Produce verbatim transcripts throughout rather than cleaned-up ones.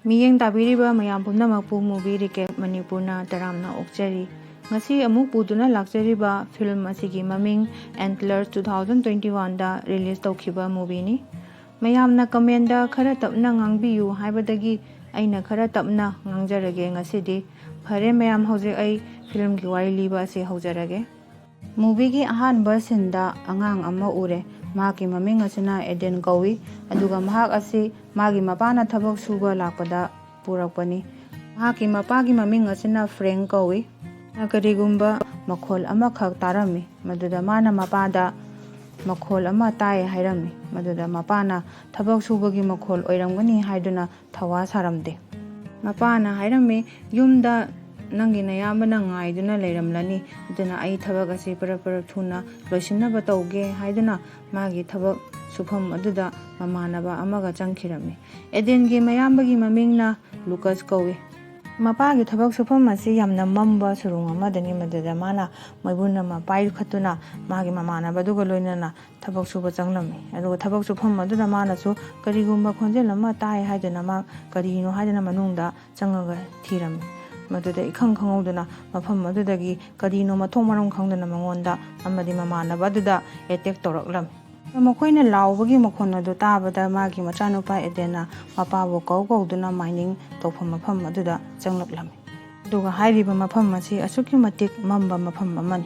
ꯃꯤꯠꯌꯦꯡ ꯇꯥꯕꯤꯔꯤꯕ ꯃꯌꯥꯝ ꯄꯨꯝꯅꯃꯛꯄꯨ Movie Recap ꯃꯅꯤꯄꯨꯔꯅ ꯇꯔꯥꯝꯅ ꯑꯣꯛꯆꯔꯤ꯫ ꯉꯁꯤ ꯑꯃꯨꯛ ꯄꯨꯗꯨꯅ ꯂꯥꯛꯆꯔꯤꯕ ꯐꯤꯂꯝ ꯑꯁꯤꯒꯤ ꯃꯃꯤꯡ Antlers two thousand twenty-oneꯗ release ꯇꯧꯈꯤꯕ movieꯅꯤ꯫ ꯃꯌꯥꯝꯅ commentꯗ "ꯈꯔ ꯇꯞꯅ ꯉꯥꯡꯕꯤꯌꯨ" ꯍꯥꯏꯕꯗꯒꯤ ꯑꯩꯅ ꯈꯔ ꯇꯞꯅ ꯉꯥꯡꯖꯔꯒꯦ ꯉꯁꯤꯗꯤ꯫ ꯐꯔꯦ ꯃꯌꯥꯝ, ꯍꯧꯖꯤꯛ ꯑꯩ ꯐꯤꯂꯝꯒꯤ ꯋꯥꯔꯤ ꯂꯤꯕ ꯑꯁꯤ ꯍꯧꯖꯔꯒꯦ꯫ Movieꯒꯤ ꯑꯍꯥꯟꯕ sceneꯗ ꯑꯉꯥꯡ ꯑꯃ ꯎꯔꯦ꯫ ꯃꯍꯥꯛꯀꯤ ꯃꯃꯤꯡ ꯑꯁꯤꯅ ꯑꯦꯗꯦꯟ ꯀꯧꯏ꯫ ꯑꯗꯨꯒ ꯃꯍꯥꯛ ꯑꯁꯤ ꯃꯥꯒꯤ ꯃꯄꯥꯅ ꯊꯕꯛ ꯁꯨꯕ ꯂꯥꯛꯄꯗ ꯄꯨꯔꯛꯄꯅꯤ꯫ ꯃꯍꯥꯛꯀꯤ ꯃꯄꯥꯒꯤ ꯃꯃꯤꯡ ꯑꯁꯤꯅ ꯐ꯭ꯔꯦꯡ ꯀꯧꯏ꯫ ꯀꯔꯤꯒꯨꯝꯕ ꯃꯈꯣꯜ ꯑꯃꯈꯛ ꯇꯥꯔꯝꯃꯤ꯫ ꯃꯗꯨꯗ ꯃꯥꯅ ꯃꯄꯥꯗ "ꯃꯈꯣꯜ ꯑꯃ ꯇꯥꯏ" ꯍꯥꯏꯔꯝꯃꯤ꯫ ꯃꯗꯨꯗ ꯃꯄꯥꯅ ꯊꯕꯛ ꯁꯨꯕꯒꯤ ꯃꯈꯣꯜ ꯑꯣꯏꯔꯝꯒꯅꯤ ꯍꯥꯏꯗꯨꯅ ꯊꯧꯋꯥ ꯁꯥꯔꯝꯗꯦ꯫ ꯃꯄꯥꯅ ꯍꯥꯏꯔꯝꯃꯤ, "ꯌꯨꯝꯗ ꯅꯪꯒꯤ ꯅꯌꯥꯝꯕꯅ ꯉꯥꯏꯗꯨꯅ ꯂꯩꯔꯝꯂꯅꯤ, ꯑꯗꯨꯅ ꯑꯩ ꯊꯕꯛ ꯑꯁꯤ ꯄꯔꯞ ꯄꯔꯞ ꯊꯨꯅ ꯂꯣꯏꯁꯤꯟꯅꯕ ꯇꯧꯒꯦ" ꯍꯥꯏꯗꯨꯅ ꯃꯥꯒꯤ ꯊꯕꯛ ꯁꯨꯐꯝ ꯑꯗꯨꯗ ꯃꯃꯥꯟꯅꯕ ꯑꯃꯒ ꯆꯪꯈꯤꯔꯝꯃꯤ꯫ ꯑꯦꯗꯦꯟꯒꯤ ꯃꯌꯥꯝꯕꯒꯤ ꯃꯃꯤꯡꯅ ꯂꯨꯀꯁ ꯀꯧꯏ꯫ ꯃꯄꯥꯒꯤ ꯊꯕꯛ ꯁꯨꯐꯝ ꯑꯁꯤ ꯌꯥꯝꯅ ꯃꯝꯕ ꯁꯨꯔꯨꯡ ꯑꯃꯗꯅꯤ꯫ ꯃꯗꯨꯗ ꯃꯥꯅ ꯃꯩꯕꯨꯟ ꯑꯃ ꯄꯥꯏꯈꯠꯇꯨꯅ ꯃꯥꯒꯤ ꯃꯃꯥꯟꯅꯕꯗꯨꯒ ꯂꯣꯏꯅꯅ ꯊꯕꯛ ꯁꯨꯕ ꯆꯪꯂꯝꯃꯤ꯫ ꯑꯗꯨꯒ ꯊꯕꯛ ꯁꯨꯐꯝ ꯑꯗꯨꯗ ꯃꯥꯅꯁꯨ ꯀꯔꯤꯒꯨꯝꯕ ꯈꯣꯟꯖꯦꯜ ꯑꯃ ꯇꯥꯏ ꯍꯥꯏꯗꯨꯅ ꯃꯥ ꯀꯔꯤꯅꯣ ꯍꯥꯏꯗꯨꯅ ꯃꯅꯨꯡꯗ ꯆꯪꯉꯒ ꯊꯤꯔꯝꯃꯤ꯫ ꯃꯗꯨꯗ ꯏꯈꯪ ꯈꯪꯍꯧꯗꯅ ꯃꯐꯝ ꯑꯗꯨꯗꯒꯤ ꯀꯔꯤꯅꯣ ꯃꯊꯣꯡ ꯃꯔꯝ ꯈꯪꯗꯅ ꯃꯉꯣꯟꯗ ꯑꯃꯗꯤ ꯃꯃꯥꯟꯅꯕ ꯑꯗꯨꯗ attack ꯇꯧꯔꯛꯂꯝꯃꯤ꯫ ꯃꯈꯣꯏꯅ ꯂꯥꯎꯕꯒꯤ ꯃꯈꯣꯟ ꯑꯗꯨ ꯇꯥꯕꯗ ꯃꯥꯒꯤ ꯃꯆꯥꯅꯨꯄꯥ ꯑꯦꯗꯦꯟꯅ ꯃꯄꯥꯕꯨ ꯀꯧ ꯀꯧꯗꯨꯅ mining ꯇꯧꯐꯝ ꯃꯐꯝ ꯑꯗꯨꯗ ꯆꯪꯂꯛꯂꯝꯃꯤ꯫ ꯑꯗꯨꯒ ꯍꯥꯏꯔꯤꯕ ꯃꯐꯝ ꯑꯁꯤ ꯑꯁꯨꯛꯀꯤ ꯃꯇꯤꯛ ꯃꯝꯕ ꯃꯐꯝ ꯑꯃꯅꯤ꯫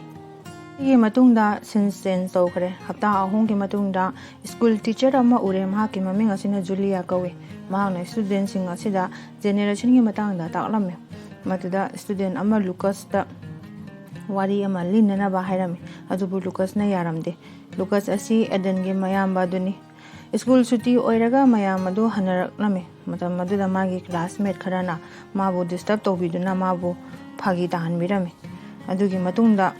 ꯁꯤꯒꯤ ꯃꯇꯨꯡꯗ scene change ꯇꯧꯈ꯭ꯔꯦ꯫ ꯍꯞꯇꯥ ꯑꯍꯨꯝꯒꯤ ꯃꯇꯨꯡꯗ school teacher ꯑꯃ ꯎꯔꯦ꯫ ꯃꯍꯥꯛꯀꯤ ꯃꯃꯤꯡ ꯑꯁꯤꯅ ꯖꯨꯂꯤꯌꯥ ꯀꯧꯏ꯫ ꯃꯍꯥꯛꯅ studentꯁꯤꯡ ꯑꯁꯤꯗ generationꯒꯤ ꯃꯇꯥꯡꯗ ꯇꯥꯛꯂꯝꯃꯤ꯫ ꯃꯗꯨꯗ student ꯑꯃ ꯂꯨꯀꯁꯇ ꯋꯥꯔꯤ ꯑꯃ ꯂꯤꯅꯅꯕ ꯍꯥꯏꯔꯝꯃꯤ꯫ ꯑꯗꯨꯕꯨ ꯂꯨꯀꯁꯅ ꯌꯥꯔꯝꯗꯦ꯫ ꯂꯨꯀꯁ ꯑꯁꯤ ꯑꯦꯗꯦꯟꯒꯤ ꯃꯌꯥꯝꯕ ꯑꯗꯨꯅꯤ꯫ School ꯁꯨꯇꯤ ꯑꯣꯏꯔꯒ ꯃꯌꯥꯝ ꯑꯗꯨ ꯍꯟꯅꯔꯛꯂꯝꯃꯤ꯫ ꯃꯇꯝ ꯑꯗꯨꯗ ꯃꯥꯒꯤ classmate ꯈꯔꯅ ꯃꯥꯕꯨ disturb ꯇꯧꯕꯤꯗꯨꯅ ꯃꯥꯕꯨ ꯐꯥꯒꯤ ꯇꯥꯍꯟꯕꯤꯔꯝꯃꯤ꯫ ꯑꯗꯨꯒꯤ ꯃꯇꯨꯡꯗ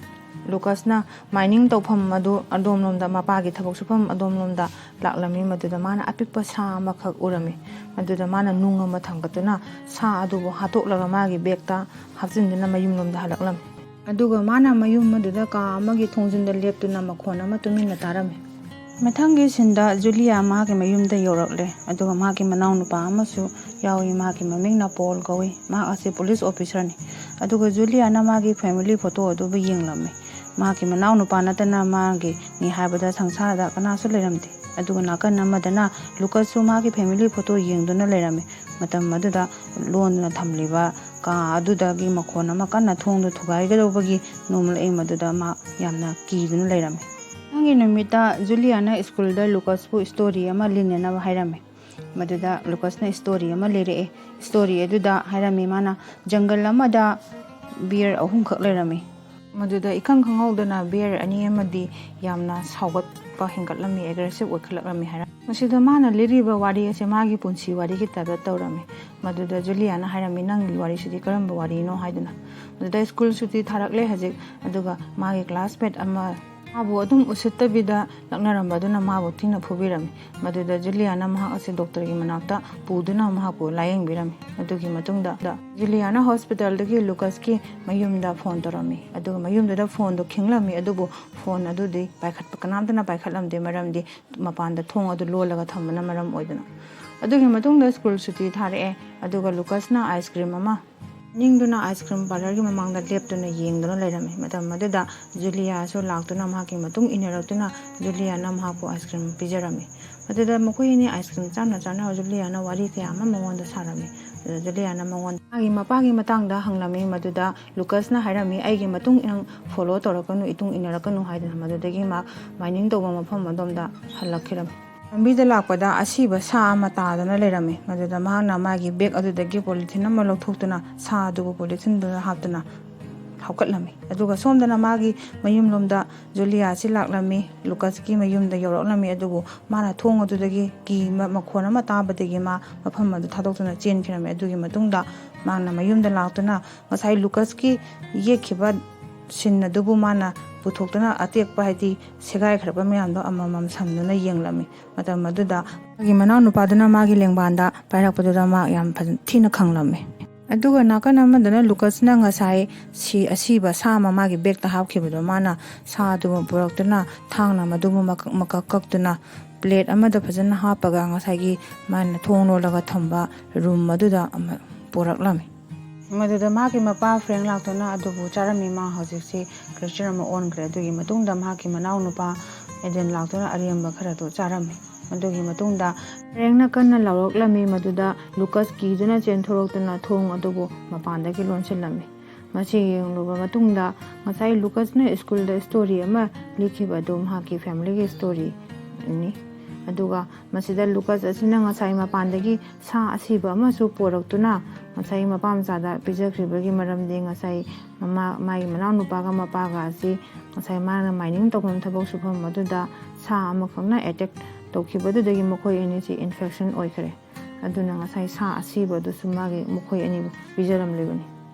ꯂꯨꯀꯁꯅ mining ꯇꯧꯐꯝ ꯑꯗꯨ ꯑꯗꯣꯝꯂꯣꯝꯗ, ꯃꯄꯥꯒꯤ ꯊꯕꯛ ꯁꯨꯐꯝ ꯑꯗꯣꯝꯂꯣꯝꯗ ꯂꯥꯛꯂꯝꯃꯤ꯫ ꯃꯗꯨꯗ ꯃꯥꯅ ꯑꯄꯤꯛꯄ ꯁꯥ ꯑꯃꯈꯛ ꯎꯔꯝꯃꯤ꯫ ꯃꯗꯨꯗ ꯃꯥꯅ ꯅꯨꯡ ꯑꯃ ꯊꯥꯡꯒꯠꯇꯨꯅ ꯁꯥ ꯑꯗꯨꯕꯨ ꯍꯥꯠꯇꯣꯛꯂꯒ ꯃꯥꯒꯤ bagꯇ ꯍꯥꯞꯆꯤꯟꯗꯨꯅ ꯃꯌꯨꯝꯂꯣꯝꯗ ꯍꯜꯂꯛꯂꯝꯃꯤ꯫ ꯑꯗꯨꯒ ꯃꯥꯅ ꯃꯌꯨꯝ ꯑꯗꯨꯗ ꯀꯥ ꯑꯃꯒꯤ ꯊꯣꯡꯖꯤꯟꯗ ꯂꯦꯞꯇꯨꯅ ꯃꯈꯣꯟ ꯑꯃ ꯇꯨꯃꯤꯟꯅ ꯇꯥꯔꯝꯃꯤ꯫ ꯃꯊꯪꯒꯤ ꯁꯤꯟꯗ ꯖꯨꯂꯤꯌꯥ ꯃꯍꯥꯛꯀꯤ ꯃꯌꯨꯝꯗ ꯌꯧꯔꯛꯂꯦ, ꯑꯗꯨꯒ ꯃꯍꯥꯛꯀꯤ ꯃꯅꯥꯎꯅꯨꯄꯥ ꯑꯃꯁꯨ ꯌꯥꯎꯏ꯫ ꯃꯍꯥꯛꯀꯤ ꯃꯃꯤꯡꯅ ꯄꯣꯜ ꯀꯧꯏ꯫ ꯃꯍꯥꯛ ꯑꯁꯤ ꯄꯨꯂꯤꯁ ꯑꯣꯐꯤꯁꯥꯔꯅꯤ꯫ ꯑꯗꯨꯒ ꯖꯨꯂꯤꯌꯥꯅ ꯃꯥꯒꯤ ꯐꯦꯃꯤꯂꯤ ꯐꯣꯇꯣ ꯑꯗꯨꯕꯨ ꯌꯦꯡꯂꯝꯃꯤ꯫ ꯃꯍꯥꯛꯀꯤ ꯃꯅꯥꯎꯅꯨꯄꯥ ꯅꯠꯇꯅ ꯃꯥꯒꯤꯅꯤ ꯍꯥꯏꯕꯗ ꯁꯪꯁꯥꯔꯗ ꯀꯅꯥꯁꯨ ꯂꯩꯔꯝꯗꯦ꯫ ꯑꯗꯨꯒ ꯅꯥꯀꯟ ꯑꯃꯗꯅ ꯂꯨꯀꯁꯁꯨ ꯃꯥꯒꯤ ꯐꯦꯃꯤꯂꯤ ꯐꯣꯇꯣ ꯌꯦꯡꯗꯨꯅ ꯂꯩꯔꯝꯃꯤ꯫ ꯃꯇꯝ ꯑꯗꯨꯗ ꯂꯣꯟꯗꯨꯅ ꯊꯝꯂꯤꯕ ꯀꯥ ꯑꯗꯨꯗꯒꯤ ꯃꯈꯣꯟ ꯑꯃ ꯀꯟꯅ ꯊꯣꯡꯗꯨ ꯊꯨꯒꯥꯏꯒꯗꯧꯕꯒꯤ ꯅꯣꯝꯂꯛꯏ꯫ ꯃꯗꯨꯗ ꯃꯥ ꯌꯥꯝꯅ ꯀꯤꯗꯨꯅ ꯂꯩꯔꯝꯃꯤ꯫ ꯃꯊꯪꯒꯤ ꯅꯨꯃꯤꯠꯇ ꯖꯨꯂꯤꯌꯥꯅ ꯁ꯭ꯀꯨꯜꯗ ꯂꯨꯀꯁꯄꯨ ꯁ꯭ꯇꯣꯔꯤ ꯑꯃ ꯂꯤꯅꯅꯕ ꯍꯥꯏꯔꯝꯃꯤ꯫ ꯃꯗꯨꯗ ꯂꯨꯀꯁꯅ ꯁ꯭ꯇꯣꯔꯤ ꯑꯃ ꯂꯤꯔꯛꯑꯦ꯫ ꯁ꯭ꯇꯣꯔꯤ ꯑꯗꯨꯗ ꯍꯥꯏꯔꯝꯃꯤ ꯃꯥꯅ, ꯖꯪꯒꯜ ꯑꯃꯗ ꯕꯤꯌꯔ ꯑꯍꯨꯝꯈꯛ ꯂꯩꯔꯝꯃꯤ꯫ ꯃꯗꯨꯗ ꯏꯈꯪ ꯈꯪꯍꯧꯗꯅ ꯕꯤꯌꯔ ꯑꯅꯤ ꯑꯃꯗꯤ ꯌꯥꯝꯅ ꯁꯥꯎꯒꯠꯄ ꯍꯦꯟꯒꯠꯂꯝꯃꯤ, ꯑꯦꯒ꯭ꯔꯦꯁꯤꯞ ꯑꯣꯏꯈꯠꯂꯛꯂꯝꯃꯤ ꯍꯥꯏꯔꯝꯃꯤ꯫ ꯃꯁꯤꯗ ꯃꯥꯅ ꯂꯤꯔꯤꯕ ꯋꯥꯔꯤ ꯑꯁꯦ ꯃꯥꯒꯤ ꯄꯨꯟꯁꯤ ꯋꯥꯔꯤꯒꯤ ꯇꯥꯏꯞꯇ ꯇꯧꯔꯝꯃꯤ꯫ ꯃꯗꯨꯗ ꯖꯨꯂꯤꯌꯥꯅ ꯍꯥꯏꯔꯝꯃꯤ, "ꯅꯪꯒꯤ ꯋꯥꯔꯤꯁꯤꯗꯤ ꯀꯔꯝꯕ ꯋꯥꯔꯤꯅꯣ?" ꯍꯥꯏꯗꯨꯅ꯫ ꯃꯗꯨꯗ ꯁ꯭ꯀꯨꯜ ꯁꯨꯇꯤ ꯊꯥꯔꯛꯂꯦ ꯍꯧꯖꯤꯛ, ꯑꯗꯨꯒ ꯃꯥꯒꯤ ꯀ꯭ꯂꯥꯁꯃꯦꯠ ꯑꯃ ꯃꯥꯕꯨ ꯑꯗꯨꯝ ꯎꯁꯤꯠꯇꯕꯤꯗ ꯂꯛꯅꯔꯝꯕ ꯑꯗꯨꯅ ꯃꯥꯕꯨ ꯊꯤꯅ ꯐꯨꯕꯤꯔꯝꯃꯤ꯫ ꯃꯗꯨꯗ ꯖꯨꯂꯤꯌꯥꯅ ꯃꯍꯥꯛ ꯑꯁꯤ ꯗꯣꯛꯇꯔꯒꯤ ꯃꯅꯥꯛꯇ ꯄꯨꯗꯨꯅ ꯃꯍꯥꯛꯄꯨ ꯂꯥꯌꯦꯡꯕꯤꯔꯝꯃꯤ꯫ ꯑꯗꯨꯒꯤ ꯃꯇꯨꯡꯗ ꯖꯨꯂꯤꯌꯥꯅ ꯍꯣꯁꯄꯤꯇꯥꯜꯗꯒꯤ ꯂꯨꯀꯁꯀꯤ ꯃꯌꯨꯝꯗ ꯐꯣꯟ ꯇꯧꯔꯝꯃꯤ꯫ ꯑꯗꯨꯒ ꯃꯌꯨꯝꯗꯨꯗ ꯐꯣꯟꯗꯣ ꯈꯤꯡꯂꯝꯃꯤ, ꯑꯗꯨꯕꯨ ꯐꯣꯟ ꯑꯗꯨꯗꯤ ꯄꯥꯏꯈꯠꯄ ꯀꯅꯥꯝꯇꯅ ꯄꯥꯏꯈꯠꯂꯝꯗꯦ, ꯃꯔꯝꯗꯤ ꯃꯄꯥꯟꯗ ꯊꯣꯡ ꯑꯗꯨ ꯂꯣꯜꯂꯒ ꯊꯝꯕꯅ ꯃꯔꯝ ꯑꯣꯏꯗꯨꯅ꯫ ꯑꯗꯨꯒꯤ ꯃꯇꯨꯡꯗ ꯁ꯭ꯀꯨꯜ ꯁꯨꯇꯤ ꯊꯥꯔꯛꯑꯦ, ꯑꯗꯨꯒ ꯂꯨꯀꯁꯅ ꯑꯥꯏꯁ ꯀ꯭ꯔꯤꯝ ꯑꯃ ꯅꯤꯡꯗꯨꯅ ꯑꯥꯏꯁ ꯀ꯭ꯔꯤꯝ ꯄꯥꯔꯂꯔꯒꯤ ꯃꯃꯥꯡꯗ ꯂꯦꯞꯇꯨꯅ ꯌꯦꯡꯗꯨꯅ ꯂꯩꯔꯝꯃꯤ꯫ ꯃꯇꯝ ꯑꯗꯨꯗ ꯖꯨꯂꯤꯌꯥꯁꯨ ꯂꯥꯛꯇꯨꯅ ꯃꯍꯥꯛꯀꯤ ꯃꯇꯨꯡ ꯏꯟꯅꯔꯛꯇꯨꯅ ꯖꯨꯂꯤꯌꯥꯅ ꯃꯍꯥꯛꯄꯨ ꯑꯥꯏꯁ ꯀ꯭ꯔꯤꯝ ꯄꯤꯖꯔꯝꯃꯤ꯫ ꯃꯗꯨꯗ ꯃꯈꯣꯏ ꯑꯅꯤ ꯑꯥꯏꯁ ꯀ꯭ꯔꯤꯝ ꯆꯥꯅ ꯆꯥꯅ ꯖꯨꯂꯤꯌꯥꯅ ꯋꯥꯔꯤ ꯀꯌꯥ ꯑꯃ ꯃꯉꯣꯟꯗ ꯁꯥꯔꯝꯃꯤ꯫ ꯑꯗꯨꯗ ꯖꯨꯂꯤꯌꯥꯅ ꯃꯉꯣꯟꯗ ꯃꯥꯒꯤ ꯃꯄꯥꯒꯤ ꯃꯇꯥꯡꯗ ꯍꯪꯂꯝꯃꯤ꯫ ꯃꯗꯨꯗ ꯂꯨꯀꯁꯅ ꯍꯥꯏꯔꯝꯃꯤ, "ꯑꯩꯒꯤ ꯃꯇꯨꯡ ꯅꯪ ꯐꯣꯂꯣ ꯇꯧꯔꯛꯀꯅꯨ, ꯏꯇꯨꯡ ꯏꯟꯅꯔꯛꯀꯅꯨ" ꯍꯥꯏꯗꯨꯅ꯫ ꯃꯗꯨꯗꯒꯤ ꯃꯍꯥꯛ ꯃꯥꯏꯅꯤꯡ ꯇꯧꯕ ꯃꯐꯝ ꯑꯗꯣꯝꯗ ꯍꯜꯂꯛꯈꯤꯔꯝꯃꯤ꯫ ꯂꯝꯕꯤꯗ ꯂꯥꯛꯄꯗ ꯑꯁꯤꯕ ꯁꯥ ꯑꯃ ꯇꯥꯗꯨꯅ ꯂꯩꯔꯝꯃꯤ꯫ ꯃꯗꯨꯗ ꯃꯍꯥꯛꯅ ꯃꯥꯒꯤ ꯕꯦꯒ ꯑꯗꯨꯗꯒꯤ ꯄꯣꯂꯤꯊꯤꯟ ꯑꯃ ꯂꯧꯊꯣꯛꯇꯨꯅ ꯁꯥ ꯑꯗꯨꯕꯨ ꯄꯣꯂꯤꯊꯤꯟꯗꯨꯗ ꯍꯥꯞꯇꯨꯅ ꯍꯧꯒꯠꯂꯝꯃꯤ꯫ ꯑꯗꯨꯒ ꯁꯣꯝꯗꯅ ꯃꯥꯒꯤ ꯃꯌꯨꯝꯂꯣꯝꯗ ꯖꯨꯂꯤꯌꯥ ꯑꯁꯤ ꯂꯥꯛꯂꯝꯃꯤ꯫ ꯂꯨꯀꯁꯀꯤ ꯃꯌꯨꯝꯗ ꯌꯧꯔꯛꯂꯝꯃꯤ꯫ ꯑꯗꯨꯕꯨ ꯃꯥꯅ ꯊꯣꯡ ꯑꯗꯨꯗꯒꯤ ꯀꯤ ꯃ-, ꯃꯈꯣꯟ ꯑꯃ ꯇꯥꯕꯗꯒꯤ ꯃꯥ ꯃꯐꯝ ꯑꯗꯨ ꯊꯥꯗꯣꯛꯇꯨꯅ ꯆꯦꯟꯈꯤꯔꯝꯃꯤ꯫ ꯑꯗꯨꯒꯤ ꯃꯇꯨꯡꯗ ꯃꯥꯅ ꯃꯌꯨꯝꯗ ꯂꯥꯛꯇꯨꯅ ꯉꯁꯥꯏ ꯂꯨꯀꯁꯀꯤ ꯌꯦꯛꯈꯤꯕ ꯁꯤꯟ ꯑꯗꯨꯕꯨ ꯃꯥꯅ ꯄꯨꯊꯣꯛꯇꯨꯅ ꯑꯇꯦꯛꯄ, ꯍꯥꯏꯗꯤ ꯁꯦꯒꯥꯏꯈ꯭ꯔꯕ ꯃꯌꯥꯝꯗꯣ ꯑꯃꯃꯝ ꯁꯝꯗꯨꯅ ꯌꯦꯡꯂꯝꯃꯤ꯫ ꯃꯇꯝ ꯑꯗꯨꯗ ꯃꯥꯒꯤ ꯃꯅꯥꯎꯅꯨꯄꯥꯗꯨꯅ ꯃꯥꯒꯤ ꯂꯦꯡꯕꯥꯟꯗ ꯄꯥꯏꯔꯛꯄꯗꯨꯗ ꯃꯥ ꯌꯥꯝ ꯐꯖ-, ꯊꯤꯅ ꯈꯪꯂꯝꯃꯤ꯫ ꯑꯗꯨꯒ ꯅꯥꯀꯟ ꯑꯃꯗꯅ ꯂꯨꯀꯁꯅ ꯉꯁꯥꯏ ꯁꯤ ꯑꯁꯤꯕ ꯁꯥ ꯑꯃ ꯃꯥꯒꯤ ꯕꯦꯛꯇ ꯍꯥꯞꯈꯤꯕꯗꯣ ꯃꯥꯅ ꯁꯥ ꯑꯗꯨꯕꯨ ꯄꯨꯔꯛꯇꯨꯅ ꯊꯥꯡꯅ ꯃꯗꯨꯕꯨ ꯃꯀꯛ ꯃꯀꯛ ꯀꯛꯇꯨꯅ ꯄ꯭ꯂꯦꯠ ꯑꯃꯗ ꯐꯖꯅ ꯍꯥꯞꯄꯒ ꯉꯁꯥꯏꯒꯤ ꯃꯥꯅ ꯊꯣꯡ ꯂꯣꯜꯂꯒ ꯊꯝꯕ ꯔꯨꯝ ꯑꯗꯨꯗ ꯑꯃ ꯄꯨꯔꯛꯂꯝꯃꯤ꯫ ꯃꯗꯨꯗ ꯃꯍꯥꯛꯀꯤ ꯃꯄꯥ ꯐ꯭ꯔꯦꯡ ꯂꯥꯛꯇꯨꯅ ꯑꯗꯨꯕꯨ ꯆꯥꯔꯝꯃꯤ꯫ ꯃꯥ ꯍꯧꯖꯤꯛꯁꯤ ꯈ꯭ꯔꯤꯁꯇꯤꯌꯥꯟ ꯑꯃ ꯑꯣꯟꯈ꯭ꯔꯦ꯫ ꯑꯗꯨꯒꯤ ꯃꯇꯨꯡꯗ ꯃꯍꯥꯛꯀꯤ ꯃꯅꯥꯎꯅꯨꯄꯥ ꯑꯦꯗꯦꯟ ꯂꯥꯛꯇꯨꯅ ꯑꯔꯦꯝꯕ ꯈꯔꯗꯨ ꯆꯥꯔꯝꯃꯤ꯫ ꯃꯗꯨꯒꯤ ꯃꯇꯨꯡꯗ ꯐ꯭ꯔꯦꯡꯅ ꯀꯟꯅ ꯂꯥꯎꯔꯛꯂꯝꯃꯤ꯫ ꯃꯗꯨꯗ ꯂꯨꯀꯁ ꯀꯤꯗꯨꯅ ꯆꯦꯟꯊꯣꯔꯛꯇꯨꯅ ꯊꯣꯡ ꯑꯗꯨꯕꯨ ꯃꯄꯥꯟꯗꯒꯤ ꯂꯣꯟꯁꯤꯜꯂꯝꯃꯤ꯫ ꯃꯁꯤ ꯌꯦꯡꯂꯨꯕ ꯃꯇꯨꯡꯗ ꯉꯁꯥꯏ ꯂꯨꯀꯁꯅ ꯁ꯭ꯀꯨꯜꯗ ꯁ꯭ꯇꯣꯔꯤ ꯑꯃ ꯂꯤꯈꯤꯕ ꯑꯗꯨ ꯃꯍꯥꯛꯀꯤ ꯐꯦꯃꯤꯂꯤꯒꯤ ꯁ꯭ꯇꯣꯔꯤꯅꯤ꯫ ꯑꯗꯨꯒ ꯃꯁꯤꯗ ꯂꯨꯀꯁ ꯑꯁꯤꯅ ꯉꯁꯥꯏ ꯃꯄꯥꯟꯗꯒꯤ ꯁꯥ ꯑꯁꯤꯕ ꯑꯃꯁꯨ ꯄꯨꯔꯛꯇꯨꯅ ꯉꯁꯥꯏ ꯃꯄꯥ ꯃꯆꯥꯗ ꯄꯤꯖꯈ꯭ꯔꯤꯕꯒꯤ ꯃꯔꯝꯗꯤ ꯉꯁꯥꯏ ꯃꯃꯥ, ꯃꯥꯒꯤ ꯃꯅꯥꯎꯅꯨꯄꯥꯒ ꯃꯄꯥꯒ ꯑꯁꯤ ꯉꯁꯥꯏ ꯃꯥꯅ ꯃꯥꯏꯅꯤꯡ ꯇꯧꯐꯝ ꯊꯕꯛ ꯁꯨꯐꯝ ꯑꯗꯨꯗ ꯁꯥ ꯑꯃꯈꯛꯅ ꯑꯦꯇꯦꯛ ꯇꯧꯈꯤꯕꯗꯨꯗꯒꯤ ꯃꯈꯣꯏ ꯑꯅꯤꯁꯤ ꯏꯟꯐꯦꯛꯁꯟ ꯑꯣꯏꯈ꯭ꯔꯦ꯫ ꯑꯗꯨꯅ ꯉꯁꯥꯏ ꯁꯥ ꯑꯁꯤꯕ ꯑꯗꯨꯁꯨ ꯃꯥꯒꯤ, ꯃꯈꯣꯏ ꯑꯅꯤꯕꯨ ꯄꯤꯖꯔꯝꯂꯤꯕꯅꯤ꯫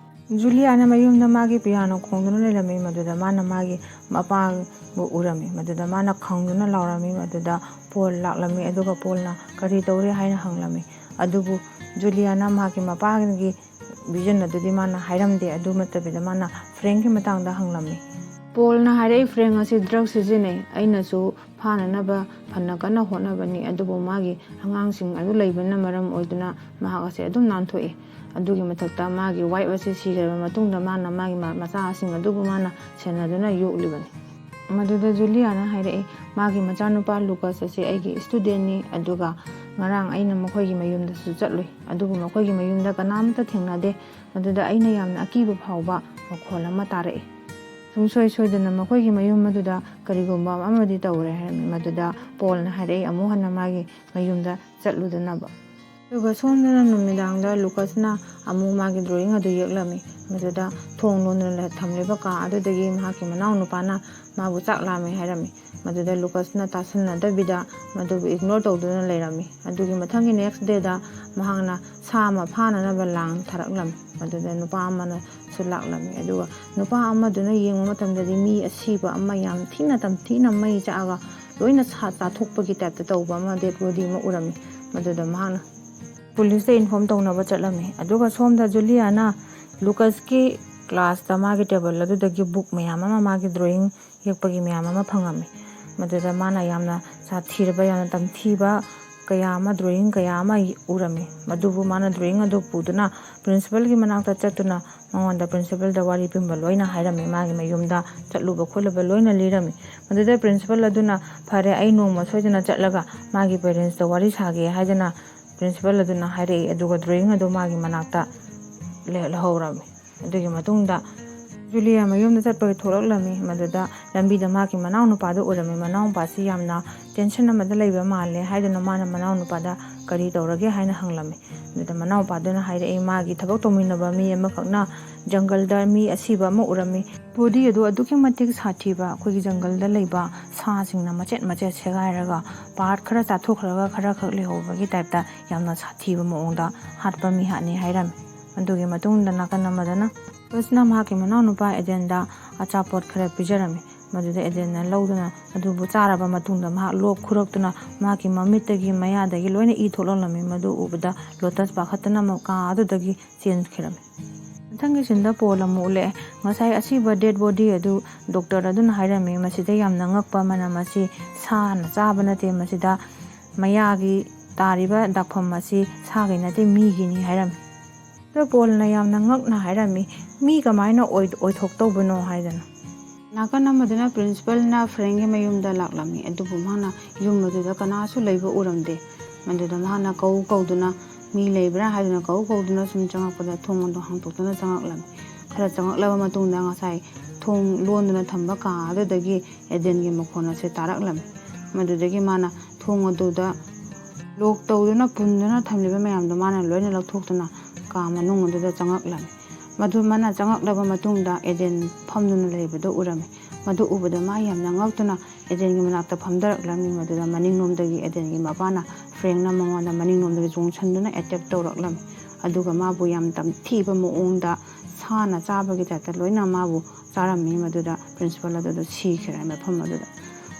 ꯖꯨꯂꯤꯌꯥꯅ ꯃꯌꯨꯝꯗ ꯃꯥꯒꯤ ꯄꯤꯌꯥꯅꯣ ꯈꯣꯡꯗꯨꯅ ꯂꯩꯔꯝꯃꯤ꯫ ꯃꯗꯨꯗ ꯃꯥꯅ ꯃꯥꯒꯤ ꯃꯄꯥꯕꯨ ꯎꯔꯝꯃꯤ꯫ ꯃꯗꯨꯗ ꯃꯥꯅ ꯈꯪꯗꯨꯅ ꯂꯥꯎꯔꯝꯃꯤ꯫ ꯃꯗꯨꯗ ꯄꯣꯜ ꯂꯥꯛꯂꯝꯃꯤ꯫ ꯑꯗꯨꯒ ꯄꯣꯜꯅ "ꯀꯔꯤ ꯇꯧꯔꯦ?" ꯍꯥꯏꯅ ꯍꯪꯂꯝꯃꯤ꯫ ꯑꯗꯨꯕꯨ ꯖꯨꯂꯤꯌꯥꯅ ꯃꯍꯥꯛꯀꯤ ꯃꯄꯥꯒꯤ ꯚꯤꯖꯟ ꯑꯗꯨꯗꯤ ꯃꯥꯅ ꯍꯥꯏꯔꯝꯗꯦ꯫ ꯑꯗꯨ ꯅꯠꯇꯕꯤꯗ ꯃꯥꯅ ꯐ꯭ꯔꯦꯡꯀꯤ ꯃꯇꯥꯡꯗ ꯍꯪꯂꯝꯃꯤ꯫ ꯄꯣꯜꯅ ꯍꯥꯏꯔꯛꯏ, "ꯐ꯭ꯔꯦꯡ ꯑꯁꯤ ꯗ꯭ꯔꯒ ꯁꯤꯖꯤꯟꯅꯩ꯫ ꯑꯩꯅꯁꯨ ꯐꯥꯅꯅꯕ ꯐꯅ ꯀꯟꯅ ꯍꯣꯠꯅꯕꯅꯤ, ꯑꯗꯨꯕꯨ ꯃꯥꯒꯤ ꯑꯉꯥꯡꯁꯤꯡ ꯑꯗꯨ ꯂꯩꯕꯅ ꯃꯔꯝ ꯑꯣꯏꯗꯨꯅ ꯃꯍꯥꯛ ꯑꯁꯤ ꯑꯗꯨꯝ ꯅꯥꯟꯊꯣꯛꯏ꯫ ꯑꯗꯨꯒꯤ ꯃꯊꯛꯇ ꯃꯥꯒꯤ ꯋꯥꯏꯐ ꯑꯁꯤ ꯁꯤꯈ꯭ꯔꯕ ꯃꯇꯨꯡꯗ ꯃꯥꯅ ꯃꯥꯒꯤ ꯃ-, ꯃꯆꯥꯁꯤꯡ ꯑꯗꯨꯕꯨ ꯃꯥꯅ ꯁꯦꯟꯅꯗꯨꯅ ꯌꯣꯛꯂꯤꯕꯅꯤ꯫" ꯃꯗꯨꯗ ꯖꯨꯂꯤꯌꯥꯅ ꯍꯥꯏꯔꯛꯏ, "ꯃꯥꯒꯤ ꯃꯆꯥꯅꯨꯄꯥ ꯂꯨꯀꯁ ꯑꯁꯤ ꯑꯩꯒꯤ ꯁ꯭ꯇꯨꯗꯦꯟꯅꯤ, ꯑꯗꯨꯒ ꯉꯔꯥꯡ ꯑꯩꯅ ꯃꯈꯣꯏꯒꯤ ꯃꯌꯨꯝꯗꯁꯨ ꯆꯠꯂꯨꯏ, ꯑꯗꯨꯕꯨ ꯃꯈꯣꯏꯒꯤ ꯃꯌꯨꯝꯗ ꯀꯅꯥꯃꯠꯇ ꯊꯦꯡꯅꯗꯦ꯫ ꯃꯗꯨꯗ ꯑꯩꯅ ꯌꯥꯝꯅ ꯑꯀꯤꯕ ꯐꯥꯎꯕ ꯃꯈꯣꯜ ꯑꯃ ꯇꯥꯔꯛꯏ꯫ ꯁꯨꯡꯁꯣꯏ ꯁꯣꯏꯗꯅ ꯃꯈꯣꯏꯒꯤ ꯃꯌꯨꯝ ꯑꯗꯨꯗ ꯀꯔꯤꯒꯨꯝꯕ ꯑꯃꯗꯤ ꯇꯧꯔꯦ" ꯍꯥꯏꯔꯝꯃꯤ꯫ ꯃꯗꯨꯗ ꯄꯣꯜꯅ ꯍꯥꯏꯔꯛꯏ, "ꯑꯃꯨꯛ ꯍꯟꯅ ꯃꯥꯒꯤ ꯃꯌꯨꯝꯗ ꯆꯠꯂꯨꯗꯅꯕ꯫" ꯑꯗꯨꯒ ꯁꯣꯝꯗꯅ ꯅꯨꯃꯤꯗꯥꯡꯗ ꯂꯨꯀꯁꯅ ꯑꯃꯨꯛ ꯃꯥꯒꯤ ꯗ꯭ꯔꯣꯌꯤꯡ ꯑꯗꯨ ꯌꯦꯛꯂꯝꯃꯤ꯫ ꯃꯗꯨꯗ ꯊꯣꯡ ꯂꯣꯟꯗꯨꯅ ꯊꯝꯂꯤꯕ ꯀꯥ ꯑꯗꯨꯗꯒꯤ ꯃꯍꯥꯛꯀꯤ ꯃꯅꯥꯎ ꯅꯨꯄꯥꯅ ꯃꯥꯕꯨ ꯆꯥꯛ ꯂꯥꯝꯃꯦ ꯍꯥꯏꯔꯝꯃꯤ꯫ ꯃꯗꯨꯗ ꯂꯨꯀꯁꯅ ꯇꯥꯁꯟꯅꯗꯕꯤꯗ ꯃꯗꯨꯕꯨ ꯏꯒꯅꯣꯔ ꯇꯧꯗꯨꯅ ꯂꯩꯔꯝꯃꯤ꯫ ꯑꯗꯨꯒꯤ ꯃꯊꯪꯒꯤ ꯅꯦꯛꯁ ꯗꯦꯗ ꯃꯍꯥꯛꯅ ꯁꯥ ꯑꯃ ꯐꯥꯅꯅꯕ ꯂꯥꯡ ꯊꯥꯔꯛꯂꯝꯃꯤ꯫ ꯃꯗꯨꯗ ꯅꯨꯄꯥ ꯑꯃꯅꯁꯨ ꯂꯥꯛꯂꯝꯃꯤ꯫ ꯑꯗꯨꯒ ꯅꯨꯄꯥ ꯑꯃꯗꯨꯅ ꯌꯦꯡꯕ ꯃꯇꯝꯗꯗꯤ ꯃꯤ ꯑꯁꯤꯕ ꯑꯃ ꯌꯥꯝ ꯊꯤꯅ ꯇꯝꯊꯤꯅ ꯃꯩ ꯆꯥꯛꯑꯒ ꯂꯣꯏꯅ ꯁꯥ ꯆꯥꯊꯣꯛꯄꯒꯤ ꯇꯥꯏꯞꯇ ꯇꯧꯕ ꯑꯃ, ꯗꯦꯗ ꯕꯣꯗꯤ ꯑꯃ ꯎꯔꯝꯃꯤ꯫ ꯃꯗꯨꯗ ꯃꯍꯥꯛꯅ ꯄꯨꯂꯤꯁꯇ ꯏꯟꯐꯣꯔꯝ ꯇꯧꯅꯕ ꯆꯠꯂꯝꯃꯤ꯫ ꯑꯗꯨꯒ ꯁꯣꯝꯗ ꯖꯨꯂꯤꯌꯥꯅ ꯂꯨꯀꯁꯀꯤ ꯀ꯭ꯂꯥꯁꯇ ꯃꯥꯒꯤ ꯇꯦꯕꯜ ꯑꯗꯨꯗꯒꯤ ꯕꯨꯛ ꯃꯌꯥꯝ ꯑꯃ, ꯃꯥꯒꯤ ꯗ꯭ꯔꯣꯌꯤꯡ ꯌꯦꯛꯄꯒꯤ ꯃꯌꯥꯝ ꯑꯃ ꯐꯪꯉꯝꯃꯤ꯫ ꯃꯗꯨꯗ ꯃꯥꯅ ꯌꯥꯝꯅ ꯁꯥꯊꯤꯔꯕ, ꯌꯥꯝꯅ ꯇꯝꯊꯤꯕ ꯀꯌꯥ ꯑꯃ, ꯗ꯭ꯔꯣꯌꯤꯡ ꯀꯌꯥ ꯑꯃ ꯎꯔꯝꯃꯤ꯫ ꯃꯗꯨꯕꯨ ꯃꯥꯅ ꯗ꯭ꯔꯣꯌꯤꯡ ꯑꯗꯨ ꯄꯨꯗꯨꯅ ꯄ꯭ꯔꯤꯟꯁꯤꯄꯜꯒꯤ ꯃꯅꯥꯛꯇ ꯆꯠꯇꯨꯅ ꯃꯉꯣꯟꯗ ꯄ꯭ꯔꯤꯟꯁꯤꯄꯜꯗ ꯋꯥꯔꯤ ꯄꯨꯝꯕ ꯂꯣꯏꯅ ꯍꯥꯏꯔꯝꯃꯤ, ꯃꯥꯒꯤ ꯃꯌꯨꯝꯗ ꯆꯠꯂꯨꯕ ꯈꯣꯠꯂꯨꯕ ꯂꯣꯏꯅ ꯂꯤꯔꯝꯃꯤ꯫ ꯃꯗꯨꯗ ꯄ꯭ꯔꯤꯟꯁꯤꯄꯜ ꯑꯗꯨꯅ, "ꯐꯔꯦ, ꯑꯩ ꯅꯣꯡꯃ ꯁꯣꯏꯗꯅ ꯆꯠꯂꯒ ꯃꯥꯒꯤ ꯄꯦꯔꯦꯟꯁꯇ ꯋꯥꯔꯤ ꯁꯥꯒꯦ" ꯍꯥꯏꯗꯅ ꯄ꯭ꯔꯤꯟꯁꯤꯄꯜ ꯑꯗꯨꯅ ꯍꯥꯏꯔꯛꯏ꯫ ꯑꯗꯨꯒ ꯗ꯭ꯔꯣꯌꯤꯡ ꯑꯗꯨ ꯃꯥꯒꯤ ꯃꯅꯥꯛꯇ ꯂꯩꯍꯧꯔꯝꯃꯤ꯫ ꯑꯗꯨꯒꯤ ꯃꯇꯨꯡꯗ ꯖꯨꯂꯤꯌꯥ ꯃꯌꯨꯝꯗ ꯆꯠꯄꯒꯤ ꯊꯣꯛꯂꯛꯂꯝꯃꯤ꯫ ꯃꯗꯨꯗ ꯂꯝꯕꯤꯗ ꯃꯍꯥꯛꯀꯤ ꯃꯅꯥꯎꯅꯨꯄꯥꯗꯨ ꯎꯔꯝꯃꯤ꯫ ꯃꯅꯥꯎꯅꯨꯄꯥꯁꯤ ꯌꯥꯝꯅ ꯇꯦꯟꯁꯟ ꯑꯃꯗ ꯂꯩꯕ ꯃꯥꯜꯂꯦ ꯍꯥꯏꯗꯨꯅ ꯃꯥꯅ ꯃꯅꯥꯎꯅꯨꯄꯥꯗ "ꯀꯔꯤ ꯇꯧꯔꯒꯦ?" ꯍꯥꯏꯅ ꯍꯪꯂꯝꯃꯤ꯫ ꯑꯗꯨꯗ ꯃꯅꯥꯎꯅꯨꯄꯥꯗꯨꯅ ꯍꯥꯏꯔꯛꯏ, ꯃꯥꯒꯤ ꯊꯕꯛ ꯇꯧꯃꯤꯟꯅꯕ ꯃꯤ ꯑꯃꯈꯛꯅ ꯖꯪꯒꯜꯗ ꯃꯤ ꯑꯁꯤꯕ ꯑꯃ ꯎꯔꯝꯃꯤ꯫ ꯕꯣꯗꯤ ꯑꯗꯨ ꯑꯗꯨꯛꯀꯤ ꯃꯇꯤꯛ ꯁꯥꯊꯤꯕ, ꯑꯩꯈꯣꯏꯒꯤ ꯖꯪꯒꯜꯗ ꯂꯩꯕ ꯁꯥꯁꯤꯡꯅ ꯃꯆꯦꯠ ꯃꯆꯦꯠ ꯁꯦꯒꯥꯏꯔꯒ ꯄꯥꯔꯠ ꯈꯔ ꯆꯥꯊꯣꯛꯈ꯭ꯔꯒ ꯈꯔꯈꯛ ꯂꯩꯍꯧꯕꯒꯤ ꯇꯥꯏꯞꯇ ꯌꯥꯝꯅ ꯁꯥꯊꯤꯕ ꯃꯑꯣꯡꯗ ꯍꯥꯠꯄ ꯃꯤꯍꯥꯠꯅꯤ ꯍꯥꯏꯔꯝꯃꯤ꯫ ꯑꯗꯨꯒꯤ ꯃꯇꯨꯡꯗ ꯅꯥꯀꯟ ꯑꯃꯗꯅ ꯕꯁꯅ ꯃꯍꯥꯛꯀꯤ ꯃꯅꯥꯎꯅꯨꯄꯥ ꯑꯦꯗꯦꯟꯗ ꯑꯆꯥꯄꯣꯠ ꯈꯔ ꯄꯤꯖꯔꯝꯃꯤ꯫ ꯃꯗꯨꯗ ꯑꯦꯗꯦꯟꯅ ꯂꯧꯗꯨꯅ ꯑꯗꯨꯕꯨ ꯆꯥꯔꯕ ꯃꯇꯨꯡꯗ ꯃꯍꯥꯛ ꯂꯣꯛ ꯈꯨꯔꯛꯇꯨꯅ ꯃꯍꯥꯛꯀꯤ ꯃꯃꯤꯠꯇꯒꯤ ꯃꯌꯥꯗꯒꯤ ꯂꯣꯏꯅ ꯏ ꯊꯣꯛꯂꯛꯂꯝꯃꯤ꯫ ꯃꯗꯨ ꯎꯕꯗ ꯂꯣꯇꯁ ꯄꯥꯈꯠꯇꯅ ꯑꯃꯨꯛ ꯀꯥ ꯑꯗꯨꯗꯒꯤ ꯆꯦꯟꯈꯤꯔꯝꯃꯤ꯫ ꯃꯊꯪꯒꯤ ꯁꯤꯟꯗ ꯄꯣꯜ ꯑꯃꯨꯛ ꯎꯠꯂꯛꯑꯦ꯫ ꯉꯁꯥꯏ ꯑꯁꯤꯕ ꯗꯦꯗ ꯕꯣꯗꯤ ꯑꯗꯨ ꯗꯣꯛꯇꯔ ꯑꯗꯨꯅ ꯍꯥꯏꯔꯝꯃꯤ, "ꯃꯁꯤꯗ ꯌꯥꯝꯅ ꯉꯛꯄ ꯑꯃꯅ, ꯃꯁꯤ ꯁꯥꯅ ꯆꯥꯕ ꯅꯠꯇꯦ, ꯃꯁꯤꯗ ꯃꯌꯥꯒꯤ ꯇꯥꯔꯤꯕ ꯗꯥꯛꯐꯝ ꯑꯁꯤ ꯁꯥꯒꯤ ꯅꯠꯇꯦ, ꯃꯤꯒꯤꯅꯤ" ꯍꯥꯏꯔꯝꯃꯤ꯫ ꯗꯣꯛꯇꯔ ꯄꯣꯜꯅ ꯌꯥꯝꯅ ꯉꯛꯅ ꯍꯥꯏꯔꯝꯃꯤ, "ꯃꯤ ꯀꯃꯥꯏꯅ ꯑꯣꯏ-, ꯑꯣꯏꯊꯣꯛꯇꯧꯕꯅꯣ?" ꯍꯥꯏꯗꯅ꯫ ꯅꯥꯀꯟ ꯑꯃꯗꯅ ꯄ꯭ꯔꯤꯟꯁꯤꯄꯜꯅ ꯐ꯭ꯔꯦꯡꯒꯤ ꯃꯌꯨꯝꯗ ꯂꯥꯛꯂꯝꯃꯤ, ꯑꯗꯨꯕꯨ ꯃꯍꯥꯛꯅ ꯌꯨꯝ ꯑꯗꯨꯗ ꯀꯅꯥꯁꯨ ꯂꯩꯕ ꯎꯔꯝꯗꯦ꯫ ꯃꯗꯨꯗ ꯃꯍꯥꯛꯅ ꯀꯧ ꯀꯧꯗꯨꯅ, ꯃꯤ ꯂꯩꯕ꯭ꯔꯥ ꯍꯥꯏꯗꯨꯅ ꯀꯧ ꯀꯧꯗꯨꯅ ꯁꯨꯝ ꯆꯪꯉꯛꯄꯗ ꯊꯣꯡ ꯑꯗꯨ ꯍꯥꯡꯇꯣꯛꯇꯨꯅ ꯆꯪꯉꯛꯂꯝꯃꯤ꯫ ꯈꯔ ꯆꯪꯉꯛꯂꯕ ꯃꯇꯨꯡꯗ ꯉꯁꯥꯏ ꯊꯣꯡ ꯂꯣꯟꯗꯨꯅ ꯊꯝꯕ ꯀꯥ ꯑꯗꯨꯗꯒꯤ ꯑꯦꯗꯦꯟꯒꯤ ꯃꯈꯣꯟ ꯑꯁꯤ ꯇꯥꯔꯛꯂꯝꯃꯤ꯫ ꯃꯗꯨꯗꯒꯤ ꯃꯥꯅ ꯊꯣꯡ ꯑꯗꯨꯗ ꯂꯣꯛ ꯇꯧꯗꯨꯅ ꯄꯨꯟꯗꯨꯅ ꯊꯝꯂꯤꯕ ꯃꯌꯥꯝꯗꯣ ꯃꯥꯅ ꯂꯣꯏꯅ ꯂꯧꯊꯣꯛꯇꯨꯅ ꯀꯥ ꯃꯅꯨꯡ ꯑꯗꯨꯗ ꯆꯪꯉꯛꯂꯝꯃꯤ꯫ ꯃꯗꯨ ꯃꯥꯅ ꯆꯪꯉꯛꯂꯕ ꯃꯇꯨꯡꯗ ꯑꯦꯗꯦꯟ ꯐꯝꯗꯨꯅ ꯂꯩꯕꯗꯨ ꯎꯔꯝꯃꯤ꯫ ꯃꯗꯨ ꯎꯕꯗ ꯃꯥ ꯌꯥꯝꯅ ꯉꯛꯇꯨꯅ ꯑꯦꯗꯦꯟꯒꯤ ꯃꯅꯥꯛꯇ ꯐꯝꯊꯔꯛꯂꯝꯃꯤ꯫ ꯃꯗꯨꯗ ꯃꯅꯤꯡꯂꯣꯝꯗꯒꯤ ꯑꯦꯗꯦꯟꯒꯤ ꯃꯄꯥꯅ ꯐ꯭ꯔꯦꯡꯅ ꯃꯉꯣꯟꯗ ꯃꯅꯤꯡꯂꯣꯝꯗꯒꯤ ꯆꯣꯡꯁꯤꯟꯗꯨꯅ ꯑꯦꯇꯦꯛ ꯇꯧꯔꯛꯂꯝꯃꯤ꯫ ꯑꯗꯨꯒ ꯃꯥꯕꯨ ꯌꯥꯝ ꯇꯝꯊꯤꯕ ꯃꯑꯣꯡꯗ ꯁꯥꯅ ꯆꯥꯕꯒꯤ ꯇꯥꯏꯞꯇ ꯂꯣꯏꯅ ꯃꯥꯕꯨ ꯆꯥꯔꯝꯃꯤ꯫ ꯃꯗꯨꯗ ꯄ꯭ꯔꯤꯟꯁꯤꯄꯜ ꯑꯗꯨꯗ ꯁꯤꯈ꯭ꯔꯦ ꯃꯐꯝ ꯑꯗꯨꯗ꯫